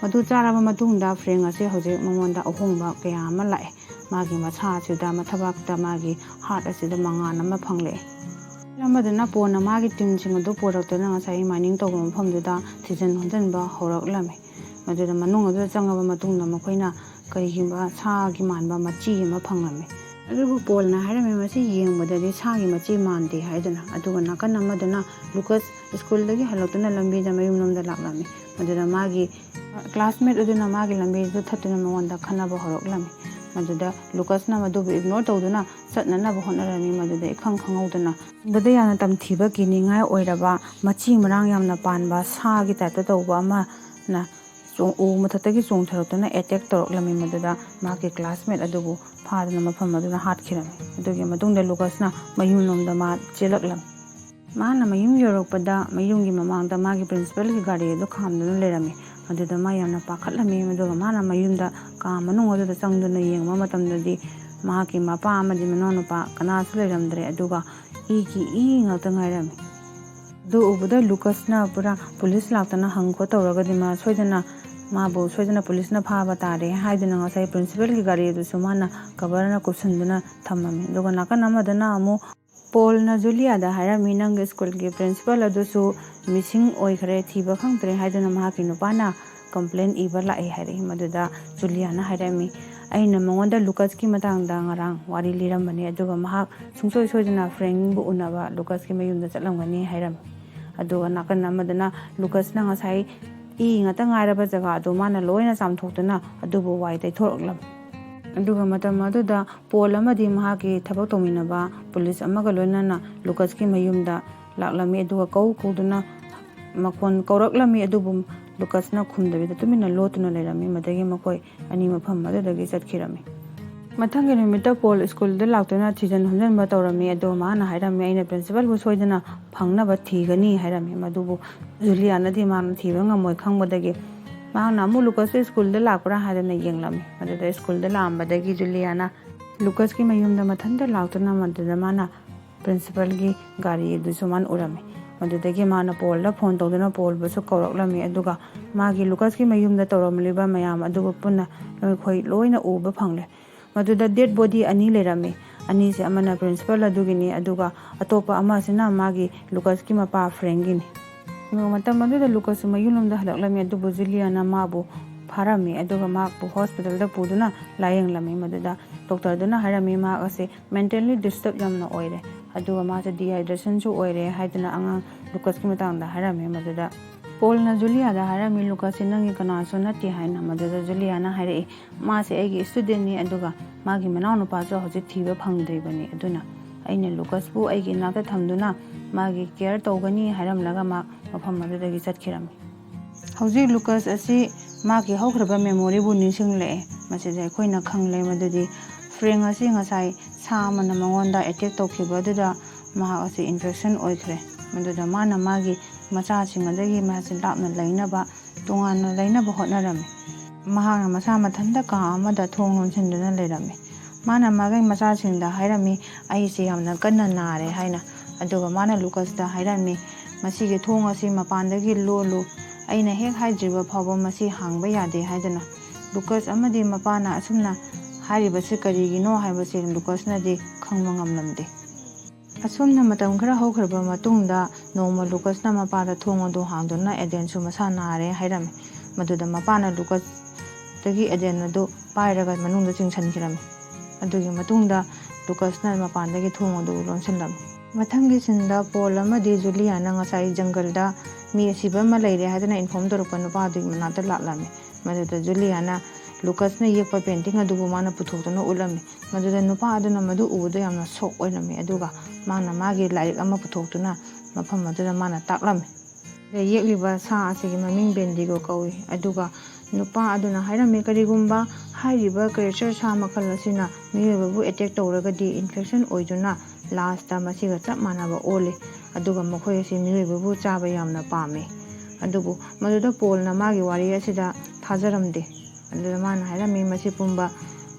ꯃꯗꯨ ꯆꯥꯔꯕ ꯃꯇꯨꯡꯗ ꯐ꯭ꯔꯦꯡ ꯑꯁꯤ ꯍꯧꯖꯤꯛ ꯃꯉꯣꯟꯗ ꯑꯍꯣꯡꯕ ꯀꯌꯥ ꯑꯃ ꯂꯥꯛꯑꯦ꯫ ꯃꯥꯒꯤ ꯃꯁꯥ ꯑꯁꯤꯗ, ꯃꯊꯕꯥꯛꯇ ꯃꯥꯒꯤ ꯍꯥꯔꯠ ꯑꯁꯤꯗ ꯃꯉꯥꯜ ꯑꯃ ꯐꯪꯂꯛꯑꯦ꯫ ꯑꯃꯗꯨꯅ ꯄꯣꯜꯅ ꯃꯥꯒꯤ ꯇꯤꯝꯁꯤꯡ ꯑꯗꯨ ꯄꯨꯔꯛꯇꯨꯅ ꯉꯁꯥꯏ ꯃꯥꯏꯅꯤꯡ ꯇꯧꯕ ꯃꯐꯝꯗꯨꯗ ꯊꯤꯖꯤꯟ ꯍꯨꯝꯖꯤꯟꯕ ꯍꯧꯔꯛꯂꯝꯃꯤ꯫ ꯃꯗꯨꯗ ꯃꯅꯨꯡ ꯑꯗꯨꯗ ꯆꯪꯉꯕ ꯃꯇꯨꯡꯗ ꯃꯈꯣꯏꯅ ꯀꯔꯤꯒꯨꯝꯕ ꯁꯥꯒꯤ ꯃꯥꯟꯕ ꯃꯆꯤ ꯑꯃ ꯐꯪꯂꯝꯃꯤ꯫ ꯑꯗꯨꯕꯨ ꯄꯣꯜꯅ ꯍꯥꯏꯔꯝꯃꯤ, "ꯃꯁꯤ ꯌꯦꯡꯕꯗꯗꯤ ꯁꯥꯒꯤ ꯃꯆꯤ ꯃꯥꯟꯗꯦ" ꯍꯥꯏꯗꯨꯅ꯫ ꯑꯗꯨꯒ ꯅꯥꯀꯟ ꯑꯃꯗꯨꯅ ꯂꯨꯀꯁ ꯁ꯭ꯀꯨꯜꯗꯒꯤ ꯍꯜꯂꯛꯇꯨꯅ ꯂꯝꯕꯤꯗ ꯃꯌꯨꯝꯂꯣꯝꯗ ꯂꯥꯛꯂꯝꯃꯤ꯫ ꯃꯗꯨꯗ ꯃꯥꯒꯤ ꯀ꯭ꯂꯥꯁꯃꯦꯠ ꯑꯗꯨꯅ ꯃꯥꯒꯤ ꯂꯝꯕꯤꯗꯨ ꯊꯠꯇꯨꯅ ꯃꯉꯣꯟꯗ ꯈꯠꯅꯕ ꯍꯧꯔꯛꯂꯝꯃꯤ꯫ ꯃꯗꯨꯗ ꯂꯨꯀꯁꯅ ꯃꯗꯨꯕꯨ ꯏꯒꯅꯣꯔ ꯇꯧꯗꯨꯅ ꯆꯠꯅꯅꯕ ꯍꯣꯠꯅꯔꯝꯃꯤ꯫ ꯃꯗꯨꯗ ꯏꯈꯪ ꯈꯪꯍꯧꯗꯅ ꯌꯦꯡꯕꯗ ꯌꯥꯝꯅ ꯇꯝꯊꯤꯕ, ꯀꯤꯅꯤꯡꯉꯥꯏ ꯑꯣꯏꯔꯕ, ꯃꯆꯤ ꯃꯔꯥꯡ ꯌꯥꯝꯅ ꯄꯥꯟꯕ ꯁꯥꯒꯤ ꯇꯥꯏꯞꯇ ꯇꯧꯕ ꯑꯃꯅ ꯆꯣꯡ-, ꯎ ꯃꯊꯛꯇꯒꯤ ꯆꯣꯡꯊꯔꯛꯇꯨꯅ ꯑꯦꯇꯦꯛ ꯇꯧꯔꯛꯂꯝꯃꯤ꯫ ꯃꯗꯨꯗ ꯃꯍꯥꯛꯀꯤ ꯀ꯭ꯂꯥꯁꯃꯦꯠ ꯑꯗꯨꯕꯨ ꯐꯥꯗꯨꯅ ꯃꯐꯝ ꯑꯗꯨꯗ ꯍꯥꯠꯈꯤꯔꯝꯃꯤ꯫ ꯑꯗꯨꯒꯤ ꯃꯇꯨꯡꯗ ꯂꯨꯀꯁꯅ ꯃꯌꯨꯝꯂꯣꯝꯗ ꯃꯥ ꯆꯦꯜꯂꯛꯂꯝꯃꯤ꯫ ꯃꯥꯅ ꯃꯌꯨꯝ ꯌꯧꯔꯛꯄꯗ ꯃꯌꯨꯝꯒꯤ ꯃꯃꯥꯡꯗ ꯃꯥꯒꯤ ꯄ꯭ꯔꯤꯟꯁꯤꯄꯜꯒꯤ ꯒꯥꯔꯤ ꯑꯗꯨ ꯈꯥꯝꯗꯨꯅ ꯂꯩꯔꯝꯃꯤ꯫ ꯃꯗꯨꯗ ꯃꯥ ꯌꯥꯝꯅ ꯄꯥꯈꯠꯂꯝꯃꯤ꯫ ꯑꯗꯨꯒ ꯃꯥꯅ ꯃꯌꯨꯝꯗ ꯀꯥ ꯃꯅꯨꯡ ꯑꯗꯨꯗ ꯆꯪꯗꯨꯅ ꯌꯦꯡꯕ ꯃꯇꯝꯗꯗꯤ ꯃꯍꯥꯛꯀꯤ ꯃꯄꯥ ꯑꯃꯗꯤ ꯃꯅꯥꯎꯅꯨꯄꯥ ꯀꯅꯥꯁꯨ ꯂꯩꯔꯝꯗ꯭ꯔꯦ꯫ ꯑꯗꯨꯒ ꯏꯒꯤ ꯏ ꯉꯥꯛꯇ ꯉꯥꯏꯔꯝꯃꯤ꯫ ꯑꯗꯨ ꯎꯕꯗ ꯂꯨꯀꯁꯅ ꯄꯨꯔꯥ ꯄꯨꯂꯤꯁ ꯂꯥꯛꯇꯅ ꯍꯪ ꯈꯣꯠ ꯇꯧꯔꯒꯗꯤ ꯃꯥ ꯁꯣꯏꯗꯅ, ꯃꯥꯕꯨ ꯁꯣꯏꯗꯅ ꯄꯨꯂꯤꯁꯅ ꯐꯥꯕ ꯇꯥꯔꯦ ꯍꯥꯏꯗꯨꯅ ꯉꯁꯥꯏ ꯄ꯭ꯔꯤꯟꯁꯤꯄꯜꯒꯤ ꯒꯥꯔꯤ ꯑꯗꯨꯁꯨ ꯃꯥꯅ ꯀꯕꯔꯅ ꯀꯨꯞꯁꯤꯟꯗꯨꯅ ꯊꯝꯃꯝꯃꯤ꯫ ꯑꯗꯨꯒ ꯅꯥꯀꯟ ꯑꯃꯗꯅ ꯑꯃꯨꯛ ꯄꯣꯜꯅ ꯖꯨꯂꯤꯌꯥꯗ ꯍꯥꯏꯔꯝꯃꯤ, "ꯅꯪꯒꯤ ꯁ꯭ꯀꯨꯜꯒꯤ ꯄ꯭ꯔꯤꯟꯁꯤꯄꯜ ꯑꯗꯨꯁꯨ ꯃꯤꯁꯤꯡ ꯑꯣꯏꯈ꯭ꯔꯦ, ꯊꯤꯕ ꯈꯪꯗ꯭ꯔꯦ" ꯍꯥꯏꯗꯨꯅ ꯃꯍꯥꯛꯀꯤ ꯅꯨꯄꯥꯅ ꯀꯝꯄ꯭ꯂꯦꯟ ꯏꯕ ꯂꯥꯛꯑꯦ ꯍꯥꯏꯔꯛꯏ꯫ ꯃꯗꯨꯗ ꯖꯨꯂꯤꯌꯥꯅ ꯍꯥꯏꯔꯝꯃꯤ, "ꯑꯩꯅ ꯃꯉꯣꯟꯗ ꯂꯨꯀꯁꯀꯤ ꯃꯇꯥꯡꯗ ꯉꯔꯥꯡ ꯋꯥꯔꯤ ꯂꯤꯔꯝꯕꯅꯤ, ꯑꯗꯨꯒ ꯃꯍꯥꯛ ꯁꯨꯡꯁꯣꯏ ꯁꯣꯏꯗꯅ ꯐ꯭ꯔꯦꯡꯕꯨ ꯎꯅꯕ ꯂꯨꯀꯁꯀꯤ ꯃꯌꯨꯝꯗ ꯆꯠꯂꯝꯒꯅꯤ" ꯍꯥꯏꯔꯝꯃꯤ꯫ ꯑꯗꯨꯒ ꯅꯥꯀꯟ ꯑꯃꯗꯅ ꯂꯨꯀꯁꯅ ꯉꯁꯥꯏ ꯏ ꯉꯥꯛꯇ ꯉꯥꯏꯔꯕ ꯖꯒꯥ ꯑꯗꯨ ꯃꯥꯅ ꯂꯣꯏꯅ ꯆꯥꯝꯊꯣꯛꯇꯨꯅ ꯑꯗꯨꯕꯨ ꯋꯥꯏ ꯇꯩꯊꯣꯔꯛꯂꯝꯃꯤ꯫ ꯑꯗꯨꯒ ꯃꯇꯝ ꯑꯗꯨꯗ ꯄꯣꯜ ꯑꯃꯗꯤ ꯃꯍꯥꯛꯀꯤ ꯊꯕꯛ ꯇꯧꯃꯤꯟꯅꯕ ꯄꯨꯂꯤꯁ ꯑꯃꯒ ꯂꯣꯏꯅꯅ ꯂꯨꯀꯁꯀꯤ ꯃꯌꯨꯝꯗ ꯂꯥꯛꯂꯝꯃꯤ꯫ ꯑꯗꯨꯒ ꯀꯧ ꯀꯧꯗꯨꯅ ꯃꯈꯣꯟ ꯀꯧꯔꯛꯂꯝꯃꯤ, ꯑꯗꯨꯕꯨ ꯂꯨꯀꯁꯅ ꯈꯨꯝꯗꯕꯤꯗ ꯇꯨꯃꯤꯟꯅ ꯂꯣꯠꯇꯨꯅ ꯂꯩꯔꯝꯃꯤ꯫ ꯃꯗꯒꯤ ꯃꯈꯣꯏ ꯑꯅꯤ ꯃꯐꯝ ꯑꯗꯨꯗꯒꯤ ꯆꯠꯈꯤꯔꯝꯃꯤ꯫ ꯃꯊꯪꯒꯤ ꯅꯨꯃꯤꯠꯇ ꯄꯣꯜ ꯁ꯭ꯀꯨꯜꯗ ꯂꯥꯛꯇꯨꯅ ꯊꯤꯖꯤꯟ ꯍꯨꯝꯖꯤꯟꯕ ꯇꯧꯔꯝꯃꯤ꯫ ꯑꯗꯣ ꯃꯥꯅ ꯍꯥꯏꯔꯝꯃꯤ, "ꯑꯩꯅ ꯄ꯭ꯔꯤꯟꯁꯤꯄꯜꯕꯨ ꯁꯣꯏꯗꯅ ꯐꯪꯅꯕ ꯊꯤꯒꯅꯤ" ꯍꯥꯏꯔꯝꯃꯤ꯫ ꯃꯗꯨꯕꯨ ꯖꯨꯂꯤꯌꯥꯅꯗꯤ ꯃꯥꯅ ꯊꯤꯕ ꯉꯝꯃꯣꯏ ꯈꯪꯕꯗꯒꯤ ꯃꯍꯥꯛꯅ ꯑꯃꯨꯛ ꯂꯨꯀꯁꯇꯨ ꯁ꯭ꯀꯨꯜꯗ ꯂꯥꯛꯄ꯭ꯔꯥ ꯍꯥꯏꯗꯅ ꯌꯦꯡꯂꯝꯃꯤ꯫ ꯃꯗꯨꯗ ꯁ꯭ꯀꯨꯜꯗ ꯂꯥꯛꯑꯝꯕꯗꯒꯤ ꯖꯨꯂꯤꯌꯥꯅ ꯂꯨꯀꯁꯀꯤ ꯃꯌꯨꯝꯗ ꯃꯊꯟꯇ ꯂꯥꯛꯇꯨꯅ ꯃꯗꯨꯗ ꯃꯥꯅ ꯄ꯭ꯔꯤꯟꯁꯤꯄꯜꯒꯤ ꯒꯥꯔꯤ ꯑꯗꯨꯁꯨ ꯃꯥꯅ ꯎꯔꯝꯃꯤ꯫ ꯃꯗꯨꯗꯒꯤ ꯃꯥꯅ ꯄꯣꯜꯗ ꯐꯣꯟ ꯇꯧꯗꯨꯅ ꯄꯣꯜꯕꯨꯁꯨ ꯀꯧꯔꯛꯂꯝꯃꯤ꯫ ꯑꯗꯨꯒ ꯃꯥꯒꯤ ꯂꯨꯀꯁꯀꯤ ꯃꯌꯨꯝꯗ ꯇꯧꯔꯝꯂꯤꯕ ꯃꯌꯥꯝ ꯑꯗꯨꯕꯨ ꯄꯨꯟꯅ ꯃꯈꯣꯏ ꯂꯣꯏꯅ ꯎꯕ ꯐꯪꯂꯦ꯫ ꯃꯗꯨꯗ ꯗꯦꯠ ꯕꯣꯗꯤ ꯑꯅꯤ ꯂꯩꯔꯝꯃꯤ꯫ ꯑꯅꯤꯁꯦ ꯑꯃꯅ ꯄ꯭ꯔꯤꯟꯁꯤꯄꯜ ꯑꯗꯨꯒꯤꯅꯤ, ꯑꯗꯨꯒ ꯑꯇꯣꯞꯄ ꯑꯃꯁꯤꯅ ꯃꯥꯒꯤ ꯂꯨꯀꯁꯀꯤ ꯃꯄꯥ ꯐ꯭ꯔꯦꯡꯒꯤꯅꯤ꯫ ꯃꯇꯝ ꯑꯗꯨꯗ ꯂꯨꯀꯁꯁꯨ ꯃꯌꯨꯝꯂꯣꯝꯗ ꯍꯜꯂꯛꯂꯝꯃꯤ, ꯑꯗꯨꯕꯨ ꯖꯨꯂꯤꯌꯥꯅ ꯃꯥꯕꯨ ꯐꯥꯔꯝꯃꯤ, ꯑꯗꯨꯒ ꯃꯍꯥꯛꯄꯨ ꯍꯣꯁꯄꯤꯇꯥꯜꯗ ꯄꯨꯗꯨꯅ ꯂꯥꯌꯦꯡꯂꯝꯃꯤ꯫ ꯃꯗꯨꯗ ꯗꯣꯛꯇꯔꯗꯨꯅ ꯍꯥꯏꯔꯝꯃꯤ, ꯃꯍꯥꯛ ꯑꯁꯤ ꯃꯦꯟꯇꯦꯜꯂꯤ ꯗꯤꯁꯇꯔꯕ ꯌꯥꯝꯅ ꯑꯣꯏꯔꯦ, ꯑꯗꯨꯒ ꯃꯥꯁꯦ ꯗꯤꯍꯥꯏꯗ꯭ꯔꯦꯁꯟꯁꯨ ꯑꯣꯏꯔꯦ ꯍꯥꯏꯗꯨꯅ ꯑꯉꯥꯡ ꯂꯨꯀꯁꯀꯤ ꯃꯇꯥꯡꯗ ꯍꯥꯏꯔꯝꯃꯤ꯫ ꯃꯗꯨꯗ ꯄꯣꯜꯅ ꯖꯨꯂꯤꯌꯥꯗ ꯍꯥꯏꯔꯝꯃꯤ, ꯂꯨꯀꯁꯁꯤ ꯅꯪꯒꯤ ꯀꯅꯥꯁꯨ ꯅꯠꯇꯦ ꯍꯥꯏꯅ꯫ ꯃꯗꯨꯗ ꯖꯨꯂꯤꯌꯥꯅ ꯍꯥꯏꯔꯛꯏ, ꯃꯥꯁꯦ ꯑꯩꯒꯤ ꯏꯁꯇꯨꯗꯦꯟꯅꯤ, ꯑꯗꯨꯒ ꯃꯥꯒꯤ ꯃꯅꯥꯎꯅꯨꯄꯥꯁꯨ ꯍꯧꯖꯤꯛ ꯊꯤꯕ ꯐꯪꯗ꯭ꯔꯤꯕꯅꯤ, ꯑꯗꯨꯅ ꯑꯩꯅ ꯂꯨꯀꯁꯄꯨ ꯑꯩꯒꯤ ꯏꯅꯥꯛꯇ ꯊꯝꯗꯨꯅ ꯃꯥꯒꯤ ꯀꯦꯌꯔ ꯇꯧꯒꯅꯤ ꯍꯥꯏꯔꯝꯂꯒ ꯃꯥ ꯃꯐꯝ ꯑꯗꯨꯗꯒꯤ ꯆꯠꯈꯤꯔꯝꯃꯤ꯫ ꯍꯧꯖꯤꯛ ꯂꯨꯀꯁ ꯑꯁꯤ ꯃꯥꯒꯤ ꯍꯧꯈ꯭ꯔꯕ ꯃꯦꯃꯣꯔꯤꯕꯨ ꯅꯤꯡꯁꯤꯡꯂꯛꯑꯦ꯫ ꯃꯁꯤꯗ ꯑꯩꯈꯣꯏꯅ ꯈꯪꯂꯦ ꯃꯗꯨꯗꯤ ꯐ꯭ꯔꯦꯡ ꯑꯁꯤ ꯉꯁꯥꯏ ꯁꯥ ꯑꯃꯅ ꯃꯉꯣꯟꯗ ꯑꯦꯇꯦꯛ ꯇꯧꯈꯤꯕ ꯑꯗꯨꯗ ꯃꯍꯥꯛ ꯑꯁꯤ ꯏꯟꯐꯦꯛꯁꯟ ꯑꯣꯏꯈ꯭ꯔꯦ꯫ ꯃꯗꯨꯗ ꯃꯥꯅ ꯃꯥꯒꯤ ꯃꯆꯥꯁꯤꯡ ꯑꯗꯒꯤ ꯃꯥꯁꯤ ꯂꯥꯞꯅ ꯂꯩꯅꯕ, ꯇꯣꯉꯥꯟꯅ ꯂꯩꯅꯕ ꯍꯣꯠꯅꯔꯝꯃꯤ꯫ ꯃꯍꯥꯛꯅ ꯃꯁꯥ ꯃꯊꯟꯇ ꯀꯥ ꯑꯃꯗ ꯊꯣꯡ ꯂꯣꯟꯁꯤꯟꯗꯨꯅ ꯂꯩꯔꯝꯃꯤ꯫ ꯃꯥꯅ ꯃꯥꯒꯤ ꯃꯆꯥꯁꯤꯡꯗ ꯍꯥꯏꯔꯝꯃꯤ, "ꯑꯩꯁꯦ ꯌꯥꯝꯅ ꯀꯟꯅ ꯅꯥꯔꯦ" ꯍꯥꯏꯅ꯫ ꯑꯗꯨꯒ ꯃꯥꯅ ꯂꯨꯀꯁꯇ ꯍꯥꯏꯔꯝꯃꯤ, "ꯃꯁꯤꯒꯤ ꯊꯣꯡ ꯑꯁꯤ ꯃꯄꯥꯟꯗꯒꯤ ꯂꯣꯜꯂꯨ, ꯑꯩꯅ ꯍꯦꯛ ꯍꯥꯏꯗ꯭ꯔꯤꯕ ꯐꯥꯎꯕ ꯃꯁꯤ ꯍꯥꯡꯕ ꯌꯥꯗꯦ" ꯍꯥꯏꯗꯅ꯫ ꯂꯨꯀꯁ ꯑꯃꯗꯤ ꯃꯄꯥꯅ ꯑꯁꯨꯝꯅ ꯍꯥꯏꯔꯤꯕꯁꯤ ꯀꯔꯤꯒꯤꯅꯣ ꯍꯥꯏꯕꯁꯤ ꯂꯨꯀꯁꯅꯗꯤ ꯈꯪꯕ ꯉꯝꯂꯝꯗꯦ꯫ ꯑꯁꯨꯝꯅ ꯃꯇꯝ ꯈꯔ ꯍꯧꯈ꯭ꯔꯕ ꯃꯇꯨꯡꯗ ꯅꯣꯡꯃ ꯂꯨꯀꯁꯅ ꯃꯄꯥꯗ ꯊꯣꯡ ꯑꯗꯨ ꯍꯥꯡꯗꯨꯅ ꯑꯦꯗꯦꯟꯁꯨ ꯃꯁꯥ ꯅꯥꯔꯦ ꯍꯥꯏꯔꯝꯃꯤ꯫ ꯃꯗꯨꯗ ꯃꯄꯥꯅ ꯂꯨꯀꯁꯇꯒꯤ ꯑꯦꯗꯦꯟ ꯑꯗꯨ ꯄꯥꯏꯔꯒ ꯃꯅꯨꯡꯗ ꯆꯤꯡꯁꯤꯟꯈꯤꯔꯝꯃꯤ꯫ ꯑꯗꯨꯒꯤ ꯃꯇꯨꯡꯗ ꯂꯨꯀꯁꯅ ꯃꯄꯥꯟꯗꯒꯤ ꯊꯣꯡ ꯑꯗꯨ ꯂꯣꯟꯁꯤꯜꯂꯝꯃꯤ꯫ ꯃꯊꯪꯒꯤ ꯁꯤꯟꯗ ꯄꯣꯜ ꯑꯃꯗꯤ ꯖꯨꯂꯤꯌꯥꯅ ꯉꯁꯥꯏ ꯖꯪꯒꯜꯗ ꯃꯤ ꯑꯁꯤꯕ ꯑꯃ ꯂꯩꯔꯦ ꯍꯥꯏꯗꯨꯅ ꯏꯟꯐꯣꯔꯝ ꯇꯧꯔꯛꯄ ꯅꯨꯄꯥ ꯑꯗꯨꯒꯤ ꯃꯅꯥꯛꯇ ꯂꯥꯛꯂꯝꯃꯤ꯫ ꯃꯗꯨꯗ ꯖꯨꯂꯤꯌꯥꯅ ꯂꯨꯀꯁꯅ ꯌꯦꯛꯄ ꯄꯦꯟꯇꯤꯡ ꯑꯗꯨꯕꯨ ꯃꯥꯅ ꯄꯨꯊꯣꯛꯇꯨꯅ ꯎꯠꯂꯝꯃꯤ꯫ ꯃꯗꯨꯗ ꯅꯨꯄꯥ ꯑꯗꯨꯅ ꯃꯗꯨ ꯎꯕꯗ ꯌꯥꯝꯅ ꯁꯣꯛ ꯑꯣꯏꯔꯝꯃꯤ, ꯑꯗꯨꯒ ꯃꯥꯅ ꯃꯥꯒꯤ ꯂꯥꯏꯔꯤꯛ ꯑꯃ ꯄꯨꯊꯣꯛꯇꯨꯅ ꯃꯐꯝ ꯑꯗꯨꯗ ꯃꯥꯅ ꯇꯥꯛꯂꯝꯃꯤ꯫ ꯁꯤꯗ ꯌꯦꯛꯂꯤꯕ ꯁꯥ ꯑꯁꯤꯒꯤ ꯃꯃꯤꯡ ꯕꯦꯟꯗꯤꯒꯣ ꯀꯧꯏ꯫ ꯑꯗꯨꯒ ꯅꯨꯄꯥ ꯑꯗꯨꯅ ꯍꯥꯏꯔꯝꯃꯤ, ꯀꯔꯤꯒꯨꯝꯕ ꯍꯥꯏꯔꯤꯕ ꯀ꯭ꯔꯤꯌꯦꯆꯔ ꯁꯥ ꯃꯈꯜ ꯑꯁꯤꯅ ꯃꯤꯑꯣꯏꯕꯕꯨ ꯑꯦꯇꯦꯛ ꯇꯧꯔꯒꯗꯤ ꯏꯟꯐꯦꯛꯁꯟ ꯑꯣꯏꯗꯨꯅ ꯂꯥꯁꯇ ꯃꯁꯤꯒ ꯆꯞ ꯃꯥꯟꯅꯕ ꯑꯣꯜꯂꯤ, ꯑꯗꯨꯒ ꯃꯈꯣꯏ ꯑꯁꯤ ꯃꯤꯑꯣꯏꯕꯕꯨ ꯆꯥꯕ ꯌꯥꯝꯅ ꯄꯥꯝꯃꯤ꯫ ꯑꯗꯨꯕꯨ ꯃꯗꯨꯗ ꯄꯣꯜꯅ ꯃꯥꯒꯤ ꯋꯥꯔꯤ ꯑꯁꯤꯗ ꯊꯥꯖꯔꯝꯗꯦ꯫ ꯑꯗꯨꯗ ꯃꯥꯅ ꯍꯥꯏꯔꯝꯃꯤ, ꯃꯁꯤ ꯄꯨꯝꯕ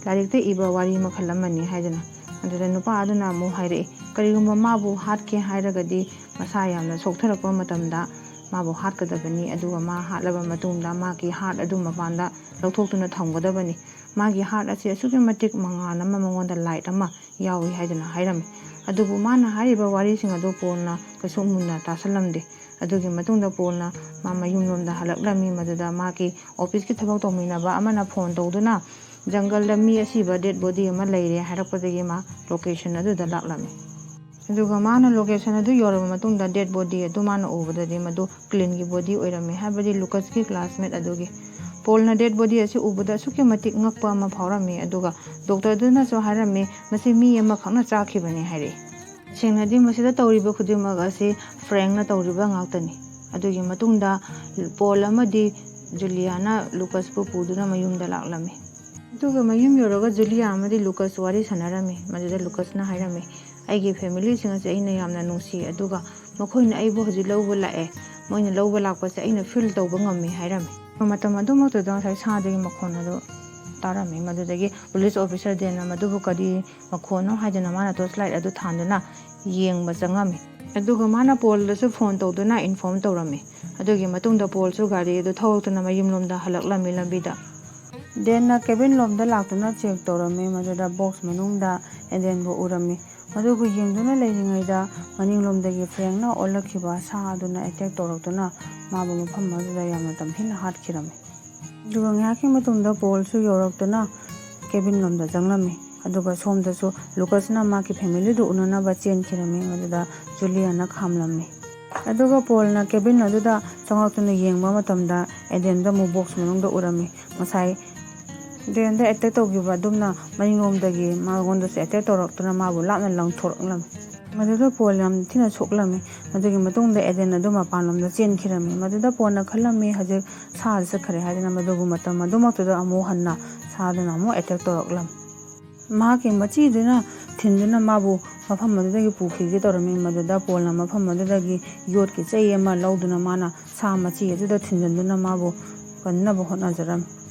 ꯂꯥꯏꯔꯤꯛꯇ ꯏꯕ ꯋꯥꯔꯤ ꯃꯈꯜ ꯑꯃꯅꯤ ꯍꯥꯏꯗꯅ꯫ ꯑꯗꯨꯗ ꯅꯨꯄꯥ ꯑꯗꯨꯅ ꯑꯃꯨꯛ ꯍꯥꯏꯔꯛꯏ, ꯀꯔꯤꯒꯨꯝꯕ ꯃꯥꯕꯨ ꯍꯥꯠꯀꯦ ꯍꯥꯏꯔꯒꯗꯤ ꯃꯁꯥ ꯌꯥꯝꯅ ꯁꯣꯛꯊꯔꯛꯄ ꯃꯇꯝꯗ ꯃꯥꯕꯨ ꯍꯥꯠꯀꯗꯕꯅꯤ, ꯑꯗꯨꯒ ꯃꯥ ꯍꯥꯠꯂꯕ ꯃꯇꯨꯡꯗ ꯃꯥꯒꯤ ꯍꯥꯔꯠ ꯑꯗꯨ ꯃꯄꯥꯟꯗ ꯂꯧꯊꯣꯛꯇꯨꯅ ꯊꯝꯒꯗꯕꯅꯤ꯫ ꯃꯥꯒꯤ ꯍꯥꯔꯠ ꯑꯁꯤ ꯑꯁꯨꯛꯀꯤ ꯃꯇꯤꯛ ꯃꯉꯥꯜ ꯑꯃ, ꯃꯉꯣꯟꯗ ꯂꯥꯏꯠ ꯑꯃ ꯌꯥꯎꯏ ꯍꯥꯏꯗꯨꯅ ꯍꯥꯏꯔꯝꯃꯤ꯫ ꯑꯗꯨꯕꯨ ꯃꯥꯅ ꯍꯥꯏꯔꯤꯕ ꯋꯥꯔꯤꯁꯤꯡ ꯑꯗꯨ ꯄꯣꯜꯅ ꯀꯩꯁꯨ ꯃꯨꯟꯅ ꯇꯥꯁꯜꯂꯝꯗꯦ꯫ ꯑꯗꯨꯒꯤ ꯃꯇꯨꯡꯗ ꯄꯣꯜꯅ ꯃꯥ ꯃꯌꯨꯝꯂꯣꯝꯗ ꯍꯜꯂꯛꯂꯝꯃꯤ꯫ ꯃꯗꯨꯗ ꯃꯥꯒꯤ ꯑꯣꯐꯤꯁꯀꯤ ꯊꯕꯛ ꯇꯧꯃꯤꯟꯅꯕ ꯑꯃꯅ ꯐꯣꯟ ꯇꯧꯗꯨꯅ, "ꯖꯪꯒꯜꯗ ꯃꯤ ꯑꯁꯤꯕ ꯗꯦꯗ ꯕꯣꯗꯤ ꯑꯃ ꯂꯩꯔꯦ" ꯍꯥꯏꯔꯛꯄꯗꯒꯤ ꯃꯥ ꯂꯣꯀꯦꯁꯟ ꯑꯗꯨꯗ ꯂꯥꯛꯂꯝꯃꯤ꯫ ꯑꯗꯨꯒ ꯃꯥꯅ ꯂꯣꯀꯦꯁꯟ ꯑꯗꯨ ꯌꯧꯔꯕ ꯃꯇꯨꯡꯗ, ꯗꯦꯗ ꯕꯣꯗꯤ ꯑꯗꯨ ꯃꯥꯅ ꯎꯕꯗꯗꯤ ꯃꯗꯨ ꯀ꯭ꯂꯤꯟꯒꯤ ꯕꯣꯗꯤ ꯑꯣꯏꯔꯝꯃꯤ, ꯍꯥꯏꯕꯗꯤ ꯂꯨꯀꯁꯀꯤ ꯀ꯭ꯂꯥꯁꯃꯦꯠ ꯑꯗꯨꯒꯤ꯫ ꯄꯣꯜꯅ ꯗꯦꯗ ꯕꯣꯗꯤ ꯑꯁꯤ ꯎꯕꯗ ꯑꯁꯨꯛꯀꯤ ꯃꯇꯤꯛ ꯉꯛꯄ ꯑꯃ ꯐꯥꯎꯔꯝꯃꯤ, ꯑꯗꯨꯒ ꯗꯣꯛꯇꯔꯗꯨꯅꯁꯨ ꯍꯥꯏꯔꯝꯃꯤ, "ꯃꯁꯤ ꯃꯤ ꯑꯃꯈꯛꯅ ꯆꯥꯈꯤꯕꯅꯤ" ꯍꯥꯏꯔꯛꯏ꯫ ꯁꯦꯡꯅꯗꯤ ꯃꯁꯤꯗ ꯇꯧꯔꯤꯕ ꯈꯨꯗꯤꯡꯃꯛ ꯑꯁꯤ ꯐ꯭ꯔꯦꯡꯅ ꯇꯧꯔꯤꯕ ꯉꯥꯛꯇꯅꯤ꯫ ꯑꯗꯨꯒꯤ ꯃꯇꯨꯡꯗ ꯄꯣꯜ ꯑꯃꯗꯤ ꯖꯨꯂꯤꯌꯥꯅ ꯂꯨꯀꯁꯄꯨ ꯄꯨꯗꯨꯅ ꯃꯌꯨꯝꯗ ꯂꯥꯛꯂꯝꯃꯤ꯫ ꯑꯗꯨꯒ ꯃꯌꯨꯝ ꯌꯧꯔꯒ ꯖꯨꯂꯤꯌꯥ ꯑꯃꯗꯤ ꯂꯨꯀꯁ ꯋꯥꯔꯤ ꯁꯥꯟꯅꯔꯝꯃꯤ꯫ ꯃꯗꯨꯗ ꯂꯨꯀꯁꯅ ꯍꯥꯏꯔꯝꯃꯤ, "ꯑꯩꯒꯤ ꯐꯦꯃꯤꯂꯤꯁꯤꯡ ꯑꯁꯦ ꯑꯩꯅ ꯌꯥꯝꯅ ꯅꯨꯡꯁꯤ, ꯑꯗꯨꯒ ꯃꯈꯣꯏꯅ ꯑꯩꯕꯨ ꯍꯧꯖꯤꯛ ꯂꯧꯕ ꯂꯥꯛꯑꯦ꯫ ꯃꯣꯏꯅ ꯂꯧꯕ ꯂꯥꯛꯄꯁꯦ ꯑꯩꯅ ꯐꯤꯜ ꯇꯧꯕ ꯉꯝꯃꯤ" ꯍꯥꯏꯔꯝꯃꯤ꯫ ꯃꯇꯝ ꯑꯗꯨꯃꯛꯇꯨꯗ ꯉꯁꯥꯏ ꯁꯥꯗꯒꯤ ꯃꯈꯣꯟ ꯑꯗꯨ ꯇꯥꯔꯝꯃꯤ꯫ ꯃꯗꯨꯗꯒꯤ ꯄꯨꯂꯤꯁ ꯑꯣꯐꯤꯁꯔ ꯗꯦꯟꯅ ꯃꯗꯨꯕꯨ ꯀꯔꯤ ꯃꯈꯣꯟꯅꯣ ꯍꯥꯏꯗꯨꯅ ꯃꯥꯅ ꯇꯣꯔꯆ ꯂꯥꯏꯠ ꯑꯗꯨ ꯊꯥꯟꯗꯨꯅ ꯌꯦꯡꯕ ꯆꯪꯉꯝꯃꯤ꯫ ꯑꯗꯨꯒ ꯃꯥꯅ ꯄꯣꯜꯗꯁꯨ ꯐꯣꯟ ꯇꯧꯗꯨꯅ ꯏꯟꯐꯣꯔꯝ ꯇꯧꯔꯝꯃꯤ꯫ ꯑꯗꯨꯒꯤ ꯃꯇꯨꯡꯗ ꯄꯣꯜꯁꯨ ꯒꯥꯔꯤ ꯑꯗꯨ ꯊꯧꯗꯨꯅ ꯃꯌꯨꯝꯂꯣꯝꯗ ꯍꯜꯂꯛꯂꯝꯃꯤ ꯂꯝꯕꯤꯗ꯫ ꯗꯦꯟꯅ ꯀꯦꯕꯤꯟ ꯂꯣꯝꯗ ꯂꯥꯛꯇꯨꯅ ꯆꯦꯛ ꯇꯧꯔꯝꯃꯤ꯫ ꯃꯗꯨꯗ ꯕꯣꯛꯁ ꯃꯅꯨꯡꯗ ꯑꯦꯗꯦꯟꯕꯨ ꯎꯔꯝꯃꯤ꯫ ꯃꯗꯨꯕꯨ ꯌꯦꯡꯗꯨꯅ ꯂꯩꯔꯤꯉꯩꯗ ꯃꯅꯤꯡꯂꯣꯝꯗꯒꯤ ꯐ꯭ꯔꯦꯡꯅ ꯑꯣꯜꯂꯛꯈꯤꯕ ꯁꯥ ꯑꯗꯨꯅ ꯑꯦꯇꯦꯛ ꯇꯧꯔꯛꯇꯨꯅ ꯃꯥꯕꯨ ꯃꯐꯝ ꯑꯗꯨꯗ ꯌꯥꯝꯅ ꯇꯝꯊꯤꯅ ꯍꯥꯠꯈꯤꯔꯝꯃꯤ꯫ ꯑꯗꯨꯒ ꯉꯥꯏꯍꯥꯛꯀꯤ ꯃꯇꯨꯡꯗ ꯄꯣꯜꯁꯨ ꯌꯧꯔꯛꯇꯨꯅ ꯀꯦꯕꯤꯟ ꯂꯣꯝꯗ ꯆꯪꯂꯝꯃꯤ꯫ ꯑꯗꯨꯒ ꯁꯣꯝꯗꯁꯨ ꯂꯨꯀꯁꯅ ꯃꯥꯒꯤ ꯐꯦꯃꯤꯂꯤꯗꯨ ꯎꯅꯅꯕ ꯆꯦꯟꯈꯤꯔꯝꯃꯤ꯫ ꯃꯗꯨꯗ ꯖꯨꯂꯤꯌꯥꯅ ꯈꯥꯝꯂꯝꯃꯤ꯫ ꯑꯗꯨꯒ ꯄꯣꯜꯅ ꯀꯦꯕꯤꯟ ꯑꯗꯨꯗ ꯆꯪꯂꯛꯇꯨꯅ ꯌꯦꯡꯕ ꯃꯇꯝꯗ ꯑꯦꯗꯦꯟꯗ ꯑꯃꯨꯛ ꯕꯣꯛꯁ ꯃꯅꯨꯡꯗ ꯎꯔꯝꯃꯤ꯫ ꯉꯁꯥꯏ ꯗꯦꯟꯗ ꯑꯦꯇꯦꯛ ꯇꯧꯈꯤꯕ ꯑꯗꯨꯝꯅ ꯃꯅꯤꯡꯂꯣꯝꯗꯒꯤ ꯃꯉꯣꯟꯗꯁꯨ ꯑꯦꯇꯦꯛ ꯇꯧꯔꯛꯇꯨꯅ ꯃꯥꯕꯨ ꯂꯥꯞꯅ ꯂꯪꯊꯣꯔꯛꯂꯝꯃꯤ꯫ ꯃꯗꯨꯗ ꯄꯣꯜ ꯌꯥꯝ ꯊꯤꯅ ꯁꯣꯛꯂꯝꯃꯤ꯫ ꯃꯗꯨꯒꯤ ꯃꯇꯨꯡꯗ ꯑꯦꯗꯦꯟ ꯑꯗꯨ ꯃꯄꯥꯟꯂꯣꯝꯗ ꯆꯦꯟꯈꯤꯔꯝꯃꯤ꯫ ꯃꯗꯨꯗ ꯄꯣꯜꯅ ꯈꯜꯂꯝꯃꯤ, "ꯍꯧꯖꯤꯛ ꯁꯥꯁꯤ ꯆꯠꯈ꯭ꯔꯦ" ꯍꯥꯏꯗꯨꯅ꯫ ꯃꯗꯨꯒꯤ ꯃꯇꯝ ꯑꯗꯨꯃꯛꯇꯨꯗ ꯑꯃꯨꯛ ꯍꯟꯅ ꯁꯥꯗꯨꯅ ꯑꯃꯨꯛ ꯑꯦꯇꯦꯛ ꯇꯧꯔꯛꯂꯝꯃꯤ꯫ ꯃꯍꯥꯛꯀꯤ ꯃꯆꯤꯗꯨꯅ ꯊꯤꯟꯗꯨꯅ ꯃꯥꯕꯨ ꯃꯐꯝ ꯑꯗꯨꯗꯒꯤ ꯄꯨꯈꯤꯒꯦ ꯇꯧꯔꯝꯃꯤ꯫ ꯃꯗꯨꯗ ꯄꯣꯜꯅ ꯃꯐꯝ ꯑꯗꯨꯗꯒꯤ ꯌꯣꯠꯀꯤ ꯆꯩ ꯑꯃ ꯂꯧꯗꯨꯅ ꯃꯥꯅ ꯁꯥ ꯃꯆꯤ ꯑꯗꯨꯗ ꯊꯤꯟꯖꯤꯟꯗꯨꯅ ꯃꯥꯕꯨ ꯀꯟꯅꯕ ꯍꯣꯠꯅꯖꯔꯝꯃꯤ꯫